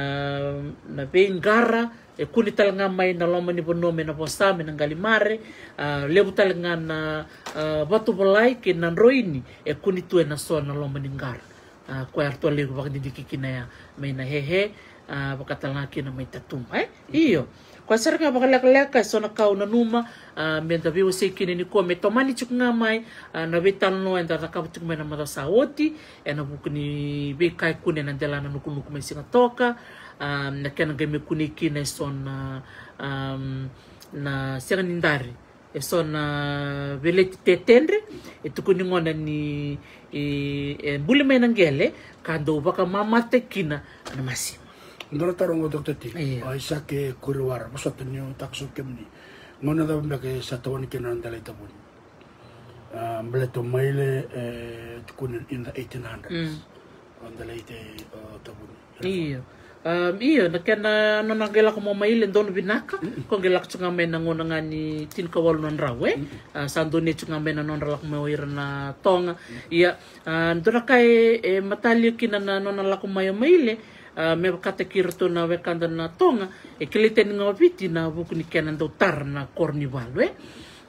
na veiqara, e kune tale ga mai na loma ni vanua mai na vosa, mai na qalimare, a, levu tale ga na, a, vatu volai kei na droini, e kune tu ena so na loma ni qara. A, koya eratou a levu vakadidike kina ya, mai na hehe, a, vaka tale ga kina mai tatuba, e? Io. Koya sara ga vakalekaleka, e so na ka au nanuma, a, me da veiwasei kina nikua, me tomani tiko ga mai, a, na veitalanoa eda cakava tiko mai na macawa sa oti, ena vuku ni veika e kune ena dela na nukunuku mai Sigatoka, a, na kena qai mai kunei kina e so na, a, na sega ni dari. E so na veleti tetedre, e tukuni gona ni, e, e buli mai na qele, ka dau vakamamate kina na masima. Dua na taro qo, Doctor T. Io. O Isake Kuriwara, vosota niu takoso kemuni. Gauna cava beka e sa tawani kina na noda lai tavuni? A, baleta o Maile e tukuni in the eighteen hundreds. Mm. O noda lai tei, o, tavuni. Io. Um, io, na kena nona qai lako mai o Maile, donu vinaka. Mm-mm. Ko qai lako tu ga mai na gauna ga ni tinikawalu na drau, e? Mm-mm. A, sa donu tu ga mai na nodra lako mai o ira na Toga. Mm. Ia, a, dua na ka e, e matalia kina na nona lako mai o Maile, a, me vakataki iratou na wekada na Toga, e kilai tani ga o Viti ena vuku ni kena dau tara na koro ni valu, e?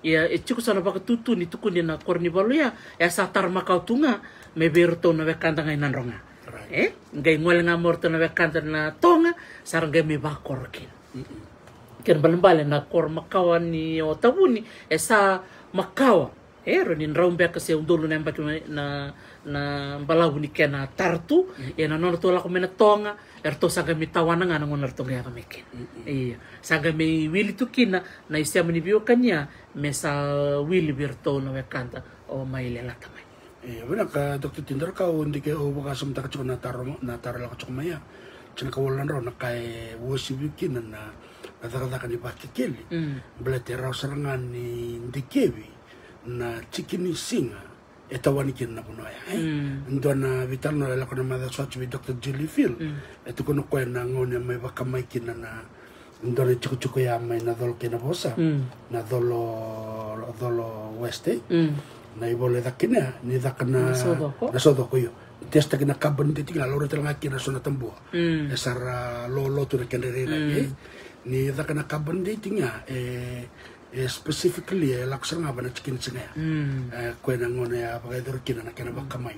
Ia, e tiko so na vakatutu ni tukuni na koro ni valu ya, e sa tara makawa tu ga mai vei iratou na wekada ga i Nadroga. Right. E? Qai gole ga mai o iratou na wekada na Toga, sa ra qai mai vakoro kina. Mm-mm. Kena ibalebale na koro makawa ni o Tavuni, e sa makawa. E, rawa ni drau beka se udolu na yabaki mai na, na balavu ni kena tara tu. Mm. Ia na nodratou lako mai na Toga, eratou sa qai mai tawana ga na gauna eratou qai yaco mai kina. Mm-mm. Ia, sa qai mai wili tu kina na isema ni veiwekani ya, me sa wili vei iratou na wekada o Maile lata mai. Ia, vinaka, Doctor T. Dua na ka au dike, au vakasamataka tiko na taro, na taro lako tiko mai ya. Tinikawalu na drau, na ka e uasivi kina na, na cakacaka ni Vakekeli. Mm. Baleta e rawa sara ga ni dikevi na tiki ni siga e tawani kina na vanua ya, e? Mm. Dua na veitalanoa e lako na macawa sa oti vei Doctor Julie Field. Mm. E tukuna o koya na gauna e mai vakamai kina na dua na itikotiko ya mai na Colo kei na Vosa. Mm. Na Colo, Colo West, e? Mm. Na ivola e caka kina ya, ni caka na, na saucoko. Na saucoko, io. Testaki na carbon dating, a laurai tale ga kina so na tabua. Mm. E sa ra lolo tu na kedra irairai, e? Mm. Ni caka na carbon dating ya, e, e specifically e lako sara ga va na tiki ni siga ya. Mm. E, koya na gauna ya vakayacori kina na kena vakamai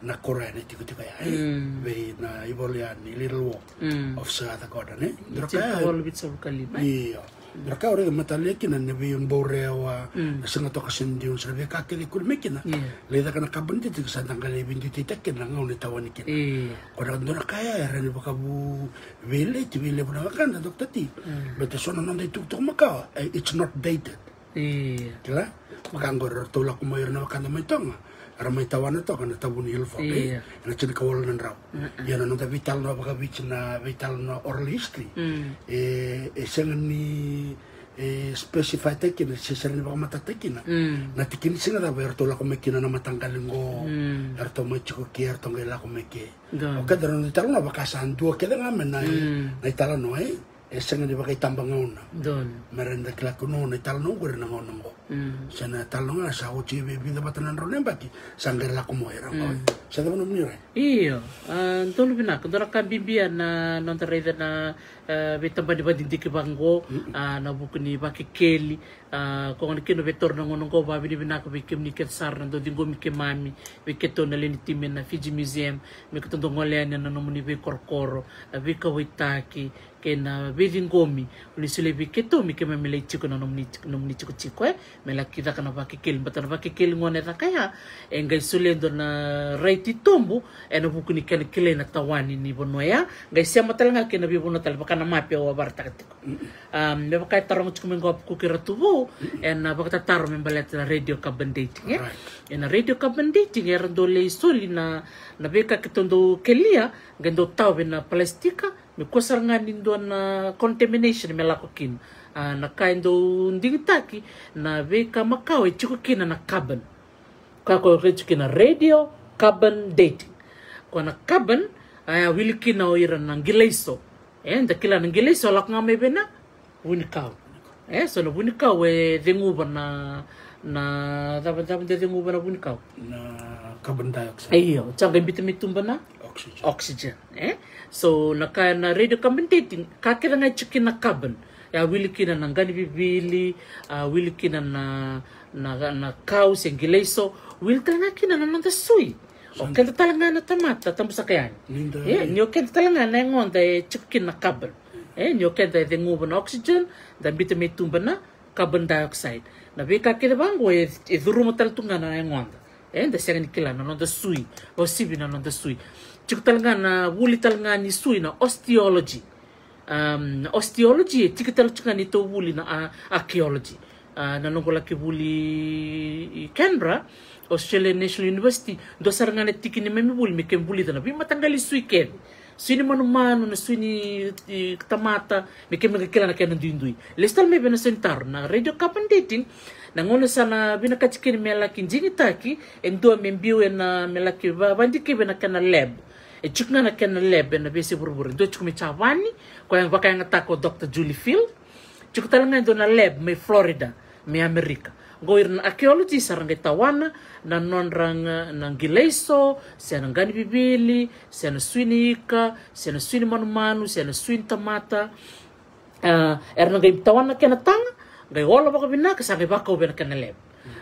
na koro ya, na itikotiko ya, e? Mm. Vei na ivola ya ni Little War, mm, of Sir Arthur Gordon, e? Dua na ka ya, tinikawalu vitusagavulu ka lima, e? Io. Dua na ka ya au raica matalia kina na veibaurewa, mm, na siga toka se ni dina, se na veika kece e kune mai kina. Io. Lai caka na carbon dating, sa da qai lai veiduiduitaki kina na gauna e tawani kina. Io. Ko na dua na ka ya e rawa ni vakavu veilaiti vei levu na wekada, Doctor T. Mm. Baleta so na noda itukutuku makawa, e, it's not dated. Io. Kila? Vaka qori eratou lako mai o ira na wekada mai Toga, era mai tawana toka na Tavuni Hill Fork, e? Io. Ena tinikawalu na drau. Mm-mm. Ia na noda veitalanoa vakaviti, na veitalanoa oral history. Mm. E, e sega ni, e, specify-taki kina, se sega ni vakamatatataki kina. Mm. Na tiki ni siga cava eratou lako mai kina na mataqali qo. Mm. Eratou mai tiko ke, eratou qai lako mai ke. Donu. O keda na noda italanoa vaka sa dua kece ga mai na, mm, na italanoa, e? E sega ni vakaitabagauna. Donu. Me rawa ni da kila kina na italanoa qori na gauna qo. Mm. Se na italanoa ga sa oti e vica vata na drau na yabaki, sa qai lako mai o ira qo. Mm. Sa cava nomuni rai? Io, a, donu vinaka, donu na ka bibi ya na noda raica na, e, veitabana ni vakadidike vaqo, mm-mm, a, ena vuku ni Vakekeli, a, ko gona kina vei kedatou na gauna qo, vakavinavinaka vei kemuni kece sara na dau ciqomi keimami, vei keitou na lewe ni timi ena Fiji Museum, me keitou dau gole yani ena nomuni veikorokoro, a, veikauwaitaki, kei na veiciqomi, o ni solia vei keitou me keimami lai tiko ena nomuni, nomuni tikotiko, e? Me laki caka na Vakekeli, baleta na Vakekeli gona e caka ya, e qai solia e dua na rai titobu ena vuku ni kena kilai na tawani ni vanua ya, qai sema tale ga kei na veivanua tale vaka na mape au a vakaraitaka tiko. Mm. A, me vaka e taroga tiko mai qo o Apukuki Ratuvou, mm, ena vakatataro me baleta na radio carbon dating, e? Right. Ena radio carbon dating era dau lai soli na, na veika keitou dau kelia, qai dau tawa vei na palasitiki, me kua sara ga ni dua na contamination me lako kina. A, na ka e dau digitaki, na veika makawa e tiko kina na carbon. Ka ko e tiko kina radio carbon dating. Ko na carbon, a, e wili kina o ira na qilaiso. E, da kila na qilaiso lako ga mai vei na vunikau. E, so na vunikau e ceguva na, na cava, cava de ceguva na vunikau? Na carbon dioxide. Io, sa qai biuta mai tuba na oxygen. Oxygen, e? So na ka na radio carbon dating, ka kece ga e tiko kina na carbon. E a wili kina na qanivivili, a wili kina na, na, na kau se qilaiso, wili tale ga kina na noda sui. O keda tale ga na tamata, tabu saka yani. Ni da, e, ni o keda tale ga na yagoda e tiko kina na carbon. E, ni o keda e ceguva na oxygen, da biuta mai tuba na carbon dioxide. Na veika kece vaqo e, e curuma tale tu ga na yagoda. E, da sega ni kila na noda sui, o sivi na noda sui. Tiko tale ga na vuli tale ga ni sui na osteology. Um, na osteology e tiki tale tiko ga ni tou vuli na, a, archaeology. A, na noqu laki vuli i Canberra, Australian National University, dua sara ga na tiki ni neimami vuli me keimami vulica na veimataqali sui kece. Sui ni manumanu, na sui ni, e, tamata, me keimami qai kila na kena duidui. Lesu tale mai vei na sui ni taro, na radiocarbon dating, na gauna sa na vinakati kina me laki digitaki e dua me biu ena, me laki va, vadikevi ena kena lab. E tiko ga na kena lab ena veiyasai vuravura. E dua tiko mai Japani, koya vakayagataka o Doctor Julie Field. Tiko tale ga e dua na lab mai Florida, mai Amerika. Qo ira na archaeologist era qai tawana na nodra ga na qilaiso, se na qa ni vivili, se na sui ni ika, se na sui ni manumanu, se na sui ni tamata. A, era na qai tawana na kena taga, qai ola vakavinaka, sa qai vakau vei na kena lab.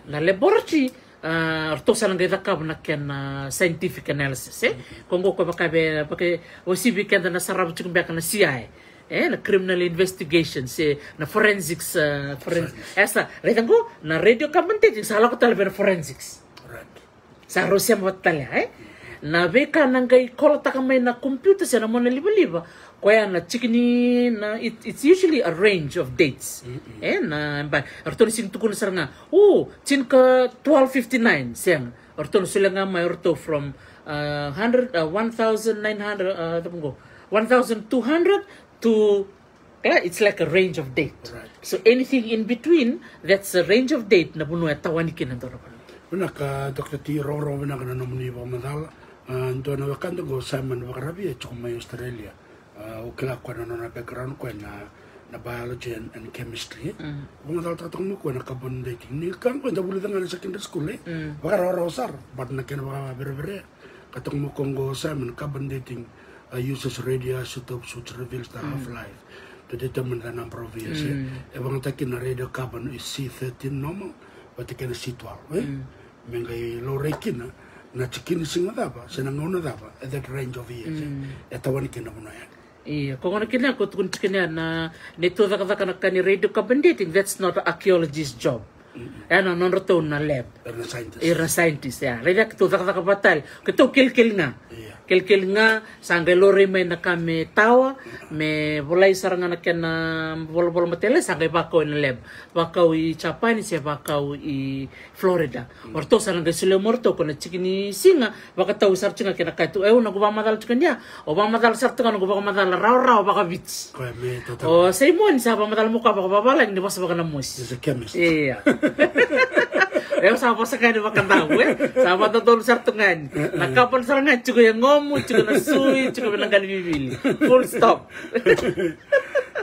Na laboratory, a, ratou sa na qai cakava na kena scientific analysis, e? Ko qo ko vaka vei, vaka, o sivi keda na sarava tiko beka na C I A, e? Na criminal investigation, se na forensics, a, forensics. Science. E sa, raica qo, na radiocarbon dating, sa lako tale vei na forensics. Right. Sa rau sema vata tale, e? Na veika na qai kolotaka mai na computer se na mona livaliva, koya na tiki ni, na, it, it's usually a range of dates. E, na, ba, ratou na sega ni tukuna sara ga, o, tini ka twelve fifty-nine, sega. Ratou na solia ga mai, ratou from, uh, hundred, uh, one thousand nine hundred, uh, tapu qo, one thousand two hundred to, yeah, it's like a range of date. Right. So anything in between, that's a range of date, na vanua e tawani kina dua na vanua. Vinaka, Doctor T, rogorogo vinaka na nomuni vakamacala. A, dua na wekada qo, Simon Vakaravi, e tiko mai Australia. A, au kila koya na nona background koya na, na biology and, and chemistry. Vakamacalataka toka mai koya na carbon dating. Ni ka qo eda vulica ga na secondary school, e? Vakarawarawa sara, but na kena vakavereverea. Ka toka mai koya qo, Simon, carbon dating, uh, uses radioisotopes which reveals the half-life to determine the number of years, e? E vakayagataki na radiocarbon is C thirteen normal, vata kei na C twelve, e? Me qai laurai kina na tikini siga cava se na gauna cava, e, that range of years, e, e tawani kina na vanua yani. Ia, ko gona kina ko tukuni tiko kina na, neitou cakacaka na ka ni radiocarbon dating, that's not an archaeologist job. E na nodratou na lab. Era na scientist. Era na scientist, ia. Raica keitou cakacaka vata tale, keitou kelikeli ga. Ia. Kelikeli ga, sa qai laurai mai na ka me tawa, me volai sara ga na kena volavola matailalai, sa qai vakau ena lab. Vakau i Japani se vakau i Florida. O ratou sa na qai solia mai o ratou ko na tiki ni siga, vakatau sara tiko ga kei na ka tu. E, au na qu vakamacala tiko ga, au vakamacala sara tiko ga, na qu vakamacala rawarawa vakaviti. Koya me tata. O Simon sa vakamacala mai o koya vakavavalagi ni vosa vakanamosi. He's a chemist. Ia. E, au sa vosa ga ni vakadau, e. Sa vakadodonu sara tu ga ni. Na carbon sara ga tiko e yagomu, tiko na sui, tiko vei na qa ni vivili. Full stop.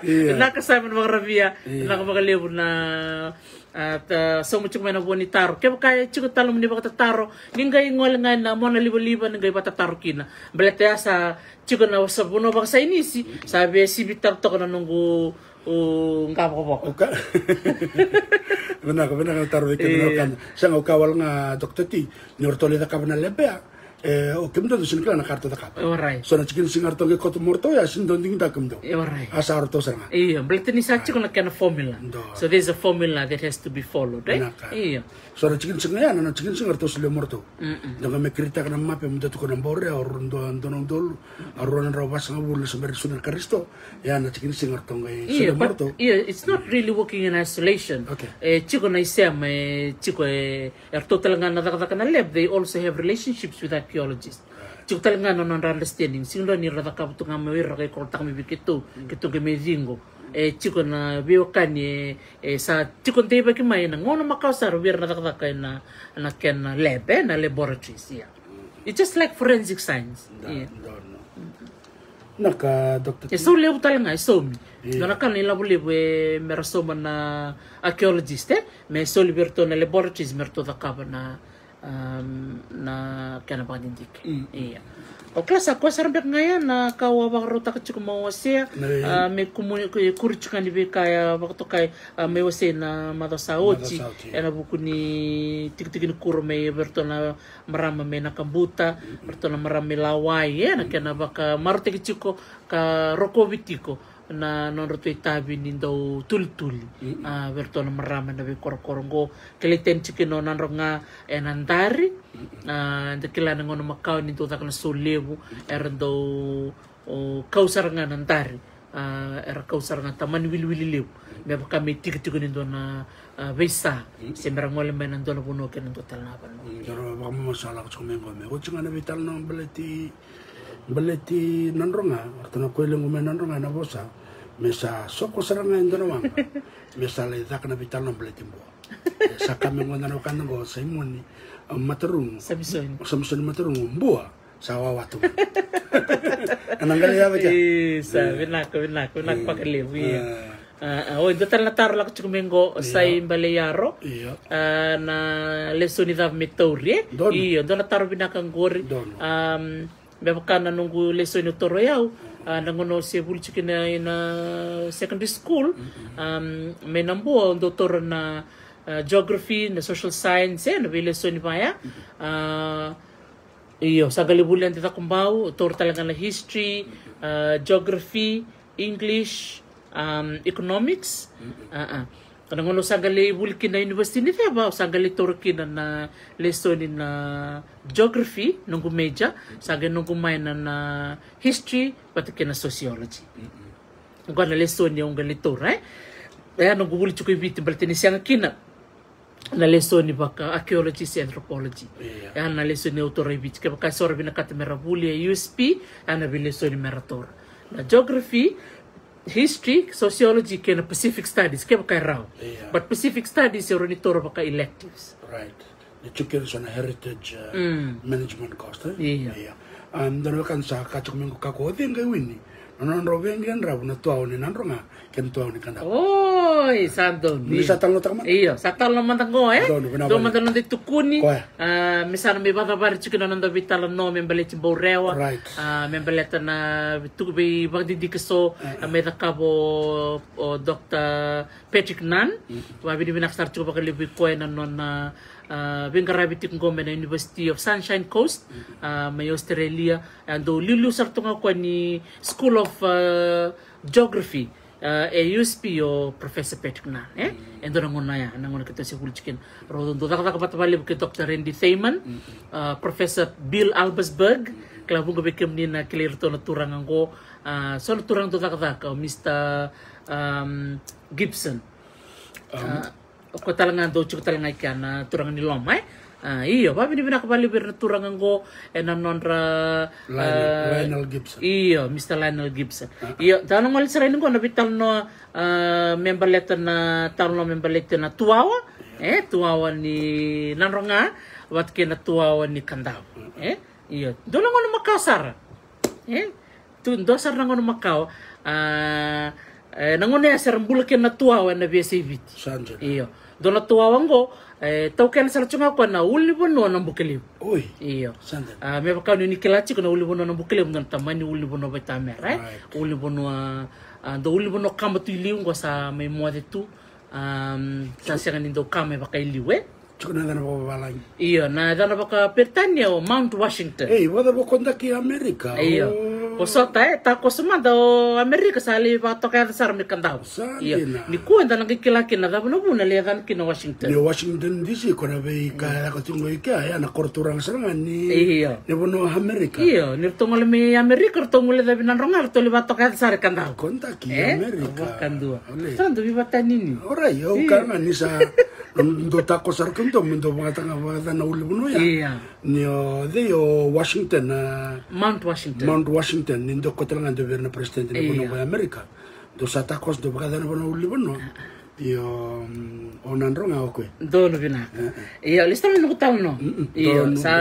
Ia. Vinaka Simon Vakaravi. Ia. Vinaka vakalevu na A, ta, sauma tiko mai na vua ni taro. Kevaka e tiko tale nomuni vakatataro, ni qai gole ga ena mona livaliva ni qai vakatataro kina. Baleta ya sa tiko na sa vanua vakasainisi, sa veisivi taro toka na noqu, u, qa vakavaka. Oka. Vinaka, vinaka na taro vei keda na wekada. Sega, au kaya wale ga, Doctor T, ni o ratou lai cakava na lab ya. E, o kemudou dou sega ni kila na ka ratou cakava. E warai. So na tikina siga ratou qai kauta mai o ratou ya, sega ni dau digitaka kemudou. E warai. A sa o ratou sara ga. Io, baleta ni sa tiko na kena formula. Dua. So there's a formula that has to be followed, eh? Vinaka. Io. So na tikina siga ya, na tikina siga ratou solia mai o ratou. Mm-mm. Dou qai mai kiritaka na mape, me dou tukuna na board ya, o rua, dua, dua na udolu, a rua na drau vasagavulu na sebera ni Karisito. Ya na tikina siga ratou qai solia mai o ratou. Io, it's not really working in isolation. Okay. E tiko na isema, e tiko e E ratou tale ga na cakacaka na lab, they also have relationships with archaeologists. Tiko tale ga na nodra understanding. Sega ni ra cakava tu ga mai o ira ra qai kolotaka mai vei keitou, keitou qai mai ciqo. E tiko na veiwekani e, e sa tiko deivaki mai ena gauna makawa sara vei ira na cakacaka ena, na kena lab, e, na laboratories, ia. It's just like forensic science. Ia. Vinaka, Doctor T. E sau levu tale ga, e saumi. Ia. Dua na ka na ilavo levu e me ra sauma na archaeologist, e? Me soli vei iratou na laboratories me ratou cakava na, um, na kena vakadidike. Mm. Ia. O kila sa koya sara beka ga ya na ka au a vakarautaka tiko meu wasea, a, me kumuni, ku, kuri tiko ga ni veika e vakatokai, a, meu wasea na macawa sa oti. Macawa sa oti. Ena vuku ni tikitiki ni kuro mai vei iratou na marama mai Nakabuta, vei iratou na marama mai Lawai, e, na kena vakamarautaki tiko, ka rokovi tiko na nodratou itavi ni dau tulituli. Mm-mm. A, vei iratou na marama ena veikorokoro qo, kilai tani tiko kina o Nadroga ena Dari. Mm-mm. A, da kila na gauna makawa ni dau caka na sau levu, era dau, o, kau sara ga na dari. A, era kau sara ga tamani wiliwili levu. Me vaka me itikotiko ni dua na, a, veisa. Mm. Se me ra gole mai na dua na vanua kei na dua tale na vanua. Mm, dua na vakamamasu sa lako tiko mai qo me oti ga na veitalanoa baleti Baleti Nadroga, ratou na koya lequ mai Nadroga na vosa. Me sa soko sara ga e dua na waqa. Me sa lai caka na veitalanoa baleti Bua. E sa ka me qo na wekada qo, Saimoni, a, Matarugu. Samisoni. Samisoni Matarugu, Bua. Sa wawa tu. Ana qali yawa kea. Isa, vinaka, vinaka, vinaka vakalevu, io. A, a, o, dua tale na taro lako tiko mai qo, o Sai Bale Yaro. Io. A, na lesoni cava me tauri, e? Donu. Io, dua na taro vinaka qori. Donu. Am, me vaka na noqu lesoni o toro yau, a, na gauna o se vuli tiko na, ina secondary school, am, mai na Bua, o dau toro na, a, geography, na social science, e, na veilesoni vaya. A, io, sa qali vuli ade Cakobau, o toro tale ga na history, a, geography, English, am, economics. A, a. Ka na gauna o sa qali vuli kina na university ni ceva, o sa qali toro kina na lesoni na geography, noqu major, sa qai noqu minor na history, vata kei na sociology. Qo na lesoni au qali toro, e? E, noqu vuli tiko i Viti, baleta ni sega kina na lesoni vaka archaeology se anthropology. Io. E, na lesoni au toro i Viti, kevaka e so ra vinakata me ra vuli e U S P, e, na veilesoni me ra toro. Na geography, history, sociology, kei na Pacific Studies, kevaka e rawa. Io. But Pacific Studies, e rawa ni toro vaka electives. Right. Ni tiko kina so na heritage, uh, management course, e? Io. Io. A, dua na wekada sa kaya tiko mai qo, ka ko o cei qai wini na nodrau veiqaravi na Tuawa ni Nadroga kei na Tuawa ni Kadavu. Oi, sa donu. Ni sa talanoataka mada? Io, sa talanoa mada qo, e? Donu, vinaka. Dua mada na noda itukuni. Koya. A, me sa na mai vakacavari tiko na noda veitalanoa me baleti Baurewa. Right. A, me baleta na tu veivakadidike so, a, me cakava o, o Doctor Patrick Nunn. Vakavinavinaka sara tiko vakalevu vei koya na nona, a, veiqaravi tiko qo mai na University of Sunshine Coast, a, mai Australia. A dau liuliu sara tu ga o koya ni School of, a, Geography, a, e U S P o Professor Patrick Nunn, e? E dua na gauna ya, na gauna keitou se vuli tiko kina. Rau dau cakacaka vata vakalevu kei Doctor Randy Thaman, a, Professor Bill Albersberg, kila vuqa vei kemuni na kilai iratou na turaga qo, a, so na turaga dau cakacaka, o Mister, am, Gibson. A, o koya tale ga dau tiko tale ga i kea na turaga ni loma, e? A, io, vakavinavinaka vakalevu vei ira na turaga qo, e, na nodra, Lionel, a, Lionel Gibson. Io, Mister Lionel Gibson. A. Io, da na gole sara yani qo na veitalanoa, a, me baleta na, talanoa me baleta na Tuawa, e, Tuawa ni Nadroga, vata kei na Tuawa ni Kadavu, e? Io, dua na gauna makawa sara. E? Tu, dua sara na gauna makawa. A, e, na gauna ya sa ra bula kina na Tuawa ena veiyasai Viti. Sa dina. Io. Dua na Tuawa qo, e, taukena sara tiko ga o koya na ulunivanua na Bukelevu. Oi. Io. Sa dina. A, me vaka ni ni kila tiko na ulunivanua na Bukelevu, dua na tamani ulunivanua vakatamera, e? Right. Ulunivanua, a, dua ulunivanua kaba tu i liu qo sa mai moce tu. Am, sa sega ni dau kama e vaka i liu, e? Tiko na yacana vakavalagi. Io, na yacana vakaperitania o Mount Washington. Ei, vakacava ko daki Amerika? Io. O. Vosota, e, takoso mada o Amerika sa lai vakatokayaca sara mai Kadavu. Sa dina. Io. Nikua eda na qai kila kina na cava na vuna e lai yacana kina Washington. Ni Washington D C, ko na veika e caka tiko i kea, ya na koro turaga sara ga ni, io, ni vanua Amerika. Io, ni ratou gole mai Amerika, ratou guilecavi Nadroga, ratou lai vakatokayaca sara i Kadavu. Ko daki Amerika. Vakadua. Ole. Sa dau veivatanini. Orai, au kaya ga ni sa dau takoso sara kemudou, me dou vakayagataka vakayacana na ulunivanua ya. Io. Ni o cei o Washington, a, Mount Washington. Mount Washington, ni dua ko tale ga dua vei ira na president ni vanua qo i Amerika. Dou sa takoso, dou vakayacana vanua ulunivanua. Io, mm, o Nadroga o koya. Donu vinaka. E, e. Io, lesu tale na noqu talanoa. Mm, mm, io, donu, sa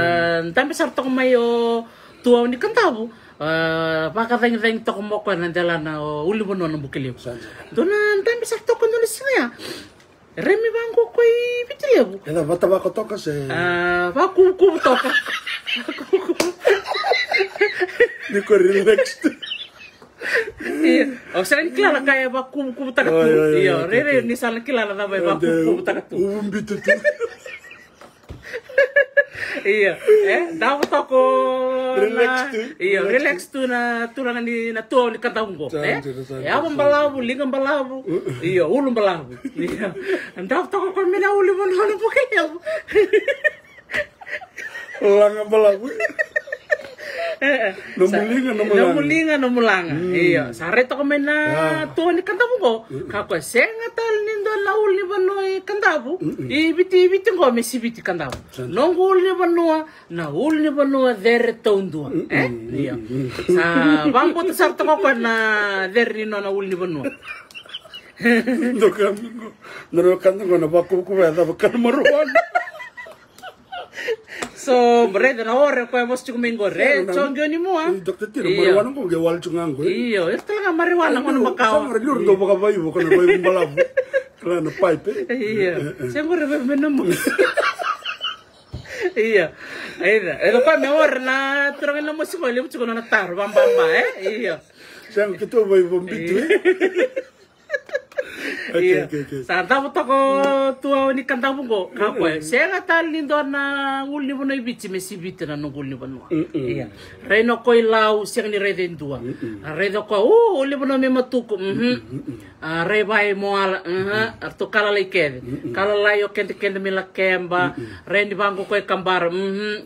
donu. Dabe sara toka mai o Tuawa ni Kadavu. A, vakacagicagi toka mai o koya na delana o ulunivanua na Bukelevu. Sa, sa. Dua na dabe sara toka dua na siga ya. Remi vaqo ko i Viti Levu. E da vata vako toka se? A, vakuvukuvu toka. Vakuvukuvu. Ni ko relaxed. Io, o sega ni kila na ka e vakuvukuvutaka tu. Io, io, io, io, rairai ni sa na kila na cava e vakuvukuvutaka tu. Uvu bitu tu. Io, e, davo toka. Relax tu. Io, relax tu na turaga ni, na Tuawa ni Kadavu qo, e? Sa dina, sa dina. Yava balavu, liga balavu. Io, ulu balavu. Io. Davo toka ko mai na ulunivanua na Bukelevu. Laga balavu. E, e. Nomu liga, nomu laga. Nomu liga, nomu laga. Mm. Io. Sa rai toka mai na Tuawa ni Kadavu qo. Mm. Ka koya sega tale ni dua Ulunivanua i Kadavu, i Viti, i Viti qo me Siviti Kadavu. Noqu ulunivanua, na ulunivanua cere taudua. E? Io. Sa vakabauta sara toka o koya na cere ni nona ulunivanua. Doka qo. Na noda ka qo na vakuvakuva ya cava ka na marijuana. So, raica na ore koya vosa tiko mai qori. E, Joe Qionimua. Doctor Tino, marijuana qo qai wale tiko ga qo. Io, ira tale ga marijuana qo na makawa. Sa mara liu ra dau vakavaivo, ko na vaivo balavu. Kila na pipe. Io. Se qori vaivo me na mo. Io. Aida, e koya me ore na turaga na mosi qo, levu tiko na taro, vababa, e? Io. Sega keitou vaivo bitu, e? Io. Sa davo toka o Tuao ni Kadavu qo, ka koya. Sega tale ni dua na ulunivanua i Viti me Siviti na noqu ulunivanua. Io. Rai na koi Lau, sega ni raica e dua. A raica o koya, o, ulunivanua me Matuku. A rai vei Moala. A ratou ka lalai kece. Ka lalai o Kedekede me Lakeba. Rai ni vaqo koya Kabara.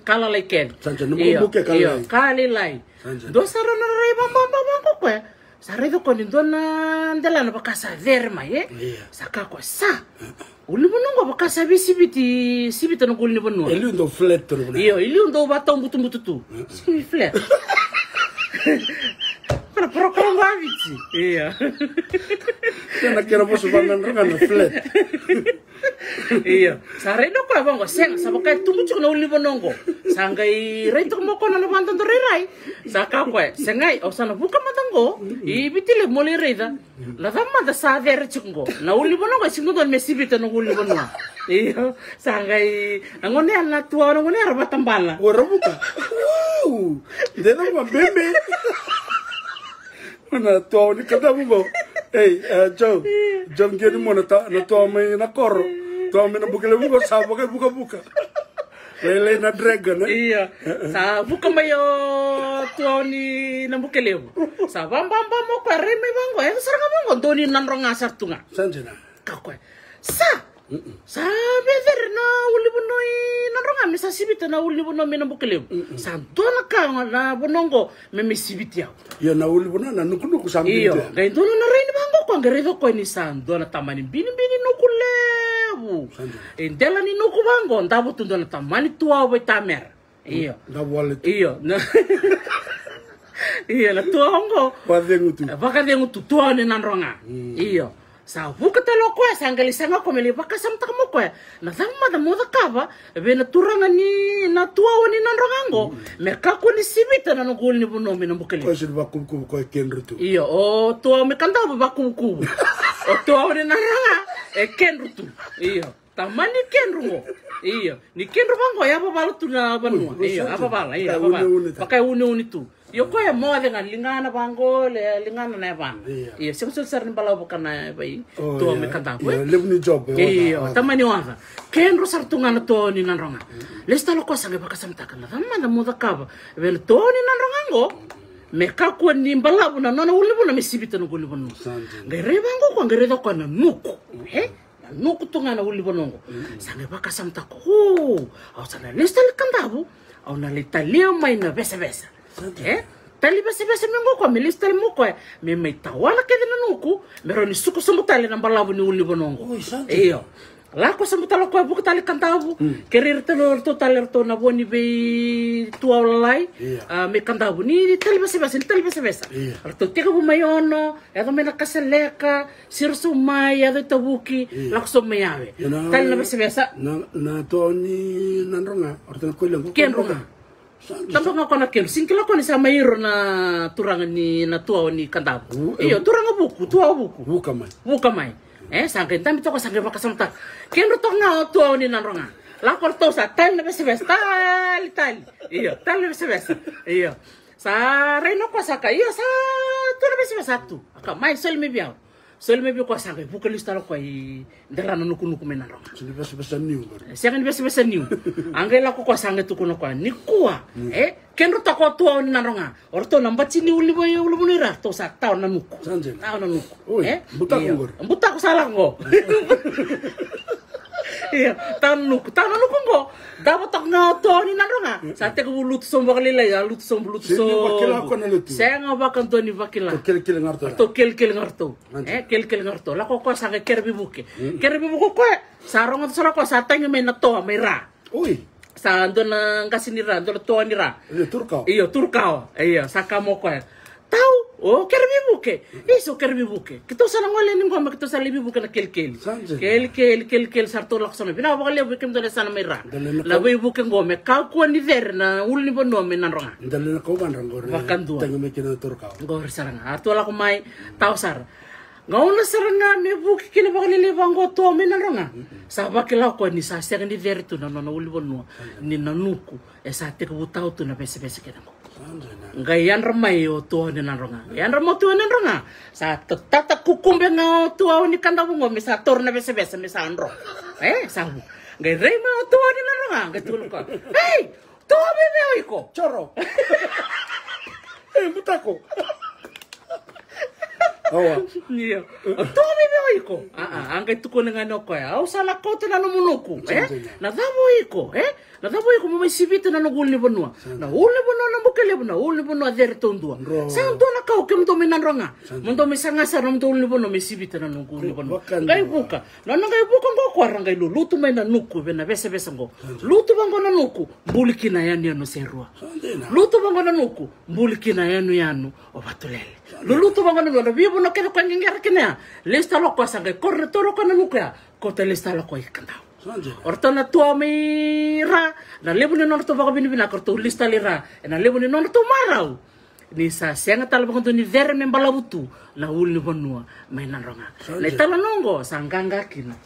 Ka lalai kece. Io. Ka lailai. Dua sara na rai vababa vaqo koya. Sa raica o koya ni dua na delana vaka sa cere mai, e? Sa ka koya sa. Ulunivanua qo vaka sa veisiviti, sivita na ulunivanua. E liu dau flat tu na vanua. Io, e liu dau vatau butubutu tu. Sega ni flat. Kana parokaramu vaviti. Io. Kena kena vosa vagadraga na flat. Io. Sa rai na koya vaqo, sega, sa vaka e tubu tiko na ulunivanua qo. Sa qai rai toka mai o koya na vadadodorai. Sa ka koya, segai, au sa na vuka mada qo i Viti Levu mo lai raica. Na cava mada sa cere tiko qo. Na ulunivanua qo e sega dodonu me sivita na ulunivanua. Io. Sa qai, na gone ya na Tuao, na gone ya ra vatabana. O ra vuka. Wow. Dena ma bebe. Na Tuao ni Kadavu qo. Ei, e, Joe. Joe Qionimua, na Tuao mai na koro. Tuao mai na Bukelevu qo sa vakaivukavuka. Lailai na dragon, e? Io. Sa vuka mai o Tuao ni na Bukelevu. Sa vababa mo koya rai mai vaqo. E sara ga vaqo, dua ni Nadroga sara tu ga. Sa dina. Ka koya. Sa Sa vecere na ulunivanua i Nadroga me sa sivita na ulunivanua mai na Bukelevu. Sa dua na ka na vanua qo me me siviti au. Io, na ulunivanua na nukunuku sa bibi. Io, qai dua na rai ni vaqo koya qai raica o koya ni sa dua na tamani binibini nuku levu. E dela ni nuku vaqo davo tu dua na tamani Tuao vaitamera. Io. Io, na Tuao oqo. Vakacegu tu. Vakacegu tu, Tuao ni Nadroga. Io. Sa vuka tale o koya, sa qai lai saga o koya me lai vakasamataka mo koya. Na cava mada mo cakava vei na turaga ni na Tuao ni Nadroga oqo. Me kakua ni sivita na noqu ulunivanua mai na Bukelevu. Koya sa ni vakuvukuvu, koya e kedru tu. Io, o Tuao mai Kadavu vakuvukuvu. O Tuao ni Nadroga e kedru tu. Io. Tamani kedru qo. Io. Ni kedru vaqo, e a vavala tu na vanua. Io, a vavala, io, a vavala. Vaka e uneune tu. Io, koya e moce ga, ligana vaqo, le ligana na yavana. Io, sega soti sara ni balavu vaka na yavai. Tuao mai Kadavu, e? Levu ni job, e. Io, tamani oca. Kedru sara tu ga na Tuao ni Nadroga. Lesu tale o koya sa qai vakasamataka na cava mada mo cakava vei na Tuao ni Nadroga qo. Me kakua ni balavu na nona ulunivanua me sivita na ulunivanua. Qai rai vaqo koya, qai raica o koya na nuku. E? Na nuku tu ga na ulunivanua oqo. Sa qai vakasamataka, o, au sa na lesu tale Kadavu, au na lai talia mai na vesavesa. E? Tali vesavesa mai qo koya me lesu tale mai o koya me mai tawana kece na nuku, me rawa ni suka sobu tale na balavu ni ulunivanua oqo. Io. Lako sobu tale o koya, vuka tale Kadavu. Kerei ira tale o ratou tale, ratou na vo ni veituau lalai. A, mai Kadavu ni tali vesavesa, ni tali vesavesa. Ratou tekivu mai Ono, yaco mai Nakasaleka, Siro Saumai, yaco i Tavuki, lako sobu mai Yawe. Tali na vesavesa. Na, na Tuao ni Nadroga, o ratou na koila qo. Kedru ga. Taba ga o koya na kedru. Sega ni kila o koya ni sa mai iro na turaga ni na Tuao ni Kadavu. Io, turaga vuku, Tuao vuku. Vuka mai. Vuka mai. E, sa qai dabe toka, sa qai vakasamataka. Kedru toka ga o Tuao ni Nadroga. Lako ratou sa tali na vesavesa, tali, tali. Io, tali na vesavesa. Io. Sa rai na koya sa ka, io, sa tu na vesavesa tu. A ka mai soli mai vei au. Soli mai vei koya sa qai vuka lesu tale o koya i dela na nukunuku mai Nadroga. Sega ni vesavesa niu. Sega ni vesavesa niu. A qai lako koya sa qai tukuna o koya, nikua, e, kedru toka o Tuao ni Nadroga. O ratou na bati ni ulunivanua, ulunivanua ira, ratou sa tawa na nuku. Tawa na nuku. E? Butako qori. Butako sa lako qo. Ia, tau na nuku, tau na nuku qo. Davo toka ga o tua ni Nadroga. Sa tekivu lutu sobu vakalailai, a lutu sobu, lutu sobu. Sega vakadua ni vakila. Tou kelekele ga ratou. Tou kelekele ga ratou. E, kelekele ga ratou. Lako koya sa qai kere veivuke. Kere veivuke koya. Sa rogoca sara koya sa tagi mai na toa mai ra. Oi. Sa dua na qase ni ra, dua na toa ni ra. Io, turukawa. Io, turukawa. Io, sa kaya mai o koya. Tau, o kere veivuke. Isa, o kere veivuke. Keitou sa na gole yani qo me keitou sa lai veivuke na kelekele. Sa dina. Kelekele, kelekele, sa ratou lako sara mai. Vinaka vakalevu vei kemudou na yasana mai ra. Na veivuke qo me kakua ni cere na ulunivanua mai Nadroga. Dali na kauvadra qori. Vakadua. Tagi mai kina na turukawa. Qori sara ga. A ratou lako mai, tau sara. Gauna sara ga me vuki kina vakalailai vaqo tua mai Nadroga. Sa vakila o koya ni sa sega ni cere tu na nona ulunivanua. Ni na nuku e sa tekivu tau tu na vesevese kece qo. Qai yadra mai o tua ni Nadroga. Yadra mai o tua ni Nadroga. Sa ta-, tata kukube ga o tua ni Kadavu qo me sa taura na vesevese me sa dro. E, sa vu. Qai rai mai o tua ni Nadroga. Qai tukuna o koya. Ei! Tua veve o iko. Coro. Ei, butako. Awa. Io. Tua veve o iko. A, a, a qai tukuna ga ni o koya. Au sa na kauta na nomu nuku. E? Na cava o iko, e? Na cava o iko mo mai sivita na noqu ulunivanua. Na ulunivanua na Bukelevu, na ulunivanua cere taudua. Sa dua na ka o kemudou mai Nadroga. Mo dou mai saga sara na nomudou ulunivanua me sivita na noqu ulunivanua. Qai vuka. Nona qai vuka qo o koya ra qai lulutu mai na nuku vei na vesevese qo. Lutu vaqo na nuku, buli kina yanuyanu se rua. Lutu vaqo na nuku, buli kina yanuyanu o Vatulele. Lulutu vaqo na nuku, na veivanua kece o koya qeqera kina ya. Lesu tale o koya sa qai koro na taura o koya na nuku ya, kauta lesu tale o koya i Kadavu. O ratou na tua mai ra, na levu ni nodratou vakavinavinaka o ratou lesu tale i ra, ena levu ni nodratou marau. Ni sa sega tale vakadua ni cere me balavu tu na ulunivanua mai Nadroga. Na italanoa oqo sa qaqa kina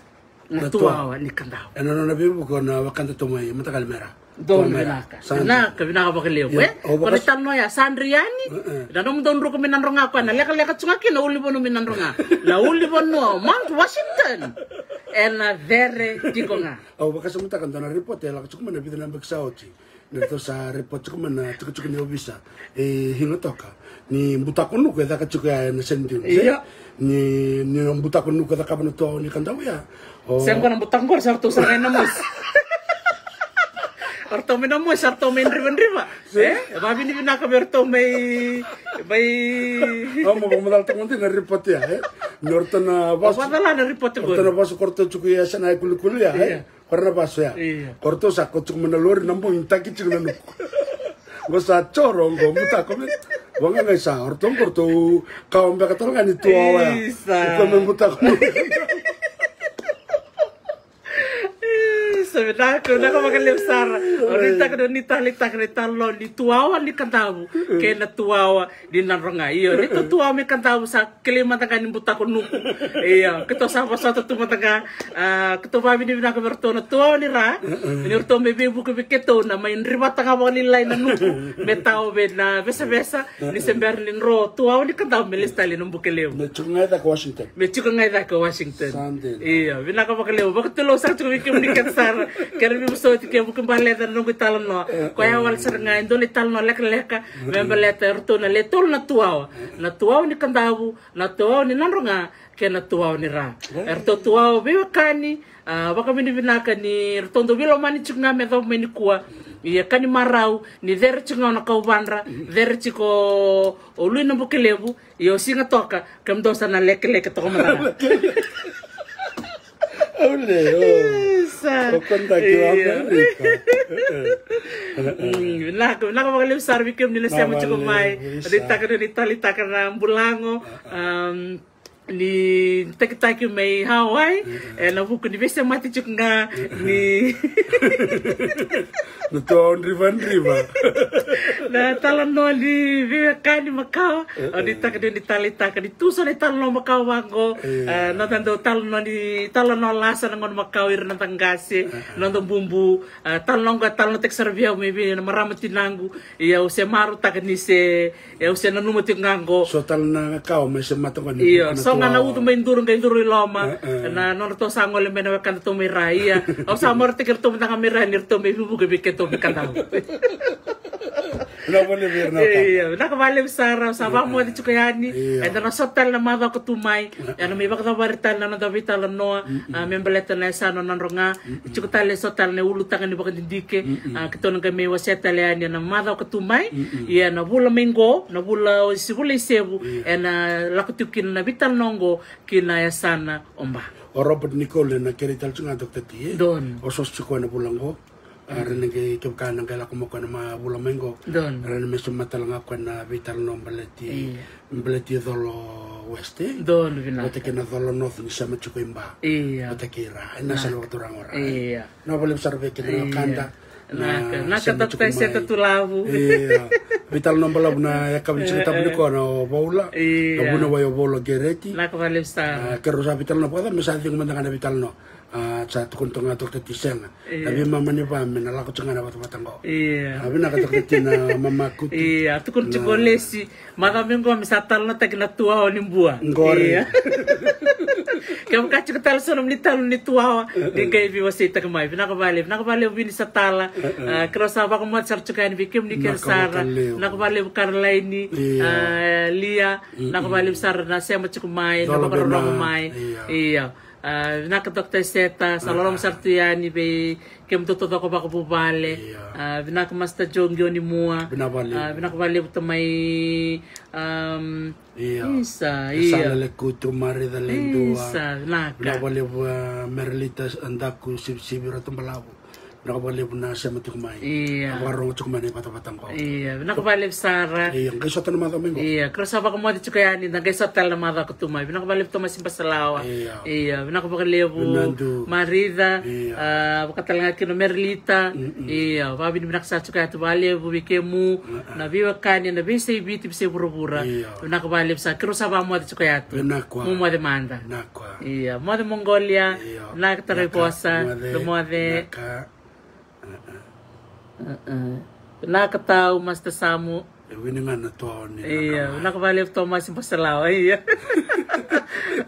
na tuwawa ni Kadavu. Ena nona veivuke na wekadatou mai Mataqali me ra. Donu vinaka. Vinaka, vinaka vakalevu, e? Ko na italanoa ya sa dri yani. Na nomudou druka mai Nadroga koya na lekaleka tu ga kina na ulunivanua mai Nadroga. Na ulunivanua o Mount Washington. Ena cere tiko ga. Au vakasamataka dua na ripote e lako tiko mai na vica na yabaki sa oti. Ni ratou sa report tiko mai na tikotiko ni ovisa e Higa Toka ni butako nuku e caka tiko ya ena sand dunes, e? Io. Ni, ni na butako nuku e cakava na tuwawa ni Kadavu ya. O sega na butako qori sa ratou sara ga ena mosi. O ratou mai na mosi, sa ratou mai drivadriva. E? E vavinavinaka vei ratou mai, mai. Au mo vakamacala tiko mada na report ya, e? Ni o ratou na vasu. Vakacala na report qori. O ratou na vasu ko ratou tiko ya sa na ikulikuli ya, e? Io. Ko ra na vasu ya. Io. Ko ratou sa ko tiko mai na lori na bogi ni taki tiko na nuku. Qo sa coro qo butako me. Vaqaqai sa o ratou qo ratou kawa beka tale ga ni tuwawa ya. Isa. Ko me butako. Isa, vinaka, vinaka vakalevu sara. O ni taka ni talitaka ni talo ni tuwawa ni Kadavu. Kei na tuwawa ni Nadroga. Io, ni tu tuwawa mai Kadavu sa kilai mada ga ni butako nuku. Ia, keitou sa vosota tu mada ga, a, keitou vavinavinaka vei ratou na tuwawa ni ra. Ni ratou mai veivuke vei keitou na mai drivata ga vakalailai na nuku. Me tawa vei na vesavesa, ni se bera ni dro tuwawa ni Kadavu me lesu tale na Bukelevu. Me tiko ga i cake Washington. Me tiko ga i cake Washington. Sa dina. Ia, vinaka vakalevu. Vakatulou sara tiko vei kemuni kece sara. Kere vivosoti ke vuki baleca na noqu italanoa. Koya wale sara ga, e dua na italanoa lekaleka. Me baleta e ratou na le tolu na tuwawa. Na tuwawa ni Kadavu, na tuwawa ni Nadroga, kei na tuwawa ni ra. E ratou tuwawa veiwekani, a, vakavinavinaka ni ratou dau veilomani tiko ga me yacova mai nikua. Ia ka ni marau, ni cere tiko ga o Nakauvadra, cere tiko o Lui na Bukelevu, ia o Siga Toka, kemudou sa na lekeleke toka mada ga. Au le, o. Isa. O kontaki wa Amerika. Mm, vinaka, vinaka vakalevu sara vei kemuni na sema tiko mai. Vinaka vakalevu, isa. Reitaka ni talitaka na bulago. Um, ni takitaki mai Hawaii. Ena vuku ni veisemati tiko ga ni na tou drivadriva. Na talanoa ni veiwekani makawa. Au ni taka ni taleitaka ni tu so na italanoa makawa vaqo. Ia. E, noda dau talanoa ni talanoa lasa na gauna makawa ira na noda qase, noda bubu. E, talanoa qo e talanoataki sara vei au mai vei na marama tinaqu. Ia au se marautaka ni se, e, au se nanuma tiko ga qo. So tale na kawa mai se mata qo ni. Io, so ga na ucu mai duru qai curu i loma. E, e. Na nodratou sa gole mai na wekadatou mai ra. Ia, au sa marautaki iratou mada ga mai ra ni ratou mai vuvuke vei keitou mai Kadavu. Vinaka vakalevu, vinaka vakalevu sara, sa vakamoce tiko yani. Eda na sota tale na macawa ka tu mai. Ena mai vakacavari tale na noda veitalanoa, a, me baleta na yasana o Nadroga. Tiko tale so tale na ulutaga ni vakadidike. A, keitou na qai mai wasea tale yani ena macawa ka tu mai. Ia na vula mai qo, na vula o si vula i sevu, ena lako tiko kina na veitalanoa qo ki na yasana o Ba. O Robert Nicole na kerei tale tiko ga Doctor T, e? Donu. O soso tiko ena vula qo. A, ra na qai kevaka na qai lako mai ko na ma vula mai qo. Donu. Ra na me sema tale ga ko na veitalanoa baleti, baleti Colo West, e? Donu, vinaka. Vata kei na Colo North ni sema tiko i Ba. Ia. Vata kei ra. Ena sa na vakaturaga ora. Ia. Na vakalevu sara vei keda na wekada. Naka, naka, sema tiko mai. Seta Tulavu. Ia. Veitalanoa balavu na yakavi ni tiko tabu ni ko na o Voula. Ia. Na vunawai o Voula Gereti. Naka vakalevu sara. A, keirau sa veitalanoa vakacava me sa ciqo mada ga na veitalanoa. A, sa tukuni toka ga Doctor T sega. Ia. Na veimama ni va me na lako tiko ga na vatavata qo. Ia. A, vinaka Doctor T na mama Kuti. Ia, tukuni tiko lesi. Macawa mai qo me sa talanoataki na tuawa ni bua. Qori. Ia. Kevaka tiko tale so nomuni talo ni tuawa, ni qai veiwaseitaki mai. Vinaka vakalevu, vinaka vakalevu Vini Satala. A, keirau sa vakamoce sara tiko yani vei kemuni kece sara. Vinaka vakalevu Karolaini. Ia. A, Lia. Vinaka vakalevu sara na sema tiko mai, na vakarorogo mai. Ia. A, vinaka Doctor Seta, sa loloma sara tu yani vei kemudou taucoko vakavuvale. Ia. A, vinaka Master Joe Qionimua. Vinaka vakalevu. A, vinaka vakalevu tamai, um, Ia. Isa, ia. Sala Lekutu, Marica Ledua. Isa, vinaka. Vinaka vakalevu, a, Merelita Daku, Sivisivi Ratu Balavu. Vinaka vakalevu na sema tiko mai. Ia. Na vakarorogo tiko mai na ivatavata qo. Ia, vinaka vakalevu sara. Ia, qai sota na macawa mai qo. Ia, keirau sa vakamoce tiko yani, da qai sota tale na macawa ka tu mai. Vinaka vakalevu Tomasi Basalawa. Ia. Ia, vinaka vakalevu. Vinadu. Marica. Ia. A, vaka tale ga kina o Merelita. Ia, vakavinavinaka sara tiko yatu vakalevu vei kemu. Na veiwekani, na veisei Viti, veisei vuravura. Ia. Vinaka vakalevu sara, keirau sa vakamoce tiko yatu. Vinaka. Mo moce mada. Vinaka. Ia, moce Mongolia. Ia. Vinaka Tarai Vosa. Moce. Moce. Vinaka. Vinaka tau, Master Samu. E wini ga na toa ni. Ia, vinaka vakalevu Tomasi Basalawa, ia.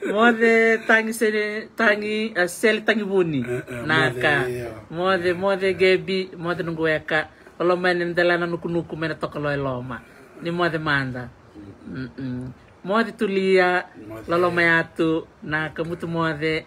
Moce Tagi Sele, Tagi, a, Sele Tagi Vuni. Naka. Moce, moce Gebi, moce noqu weka. Loloma yani na dela na nukunuku mai na Tokoloa e loma. Ni moce mada. Moce Tulia, loloma yatu, naka mutu moce.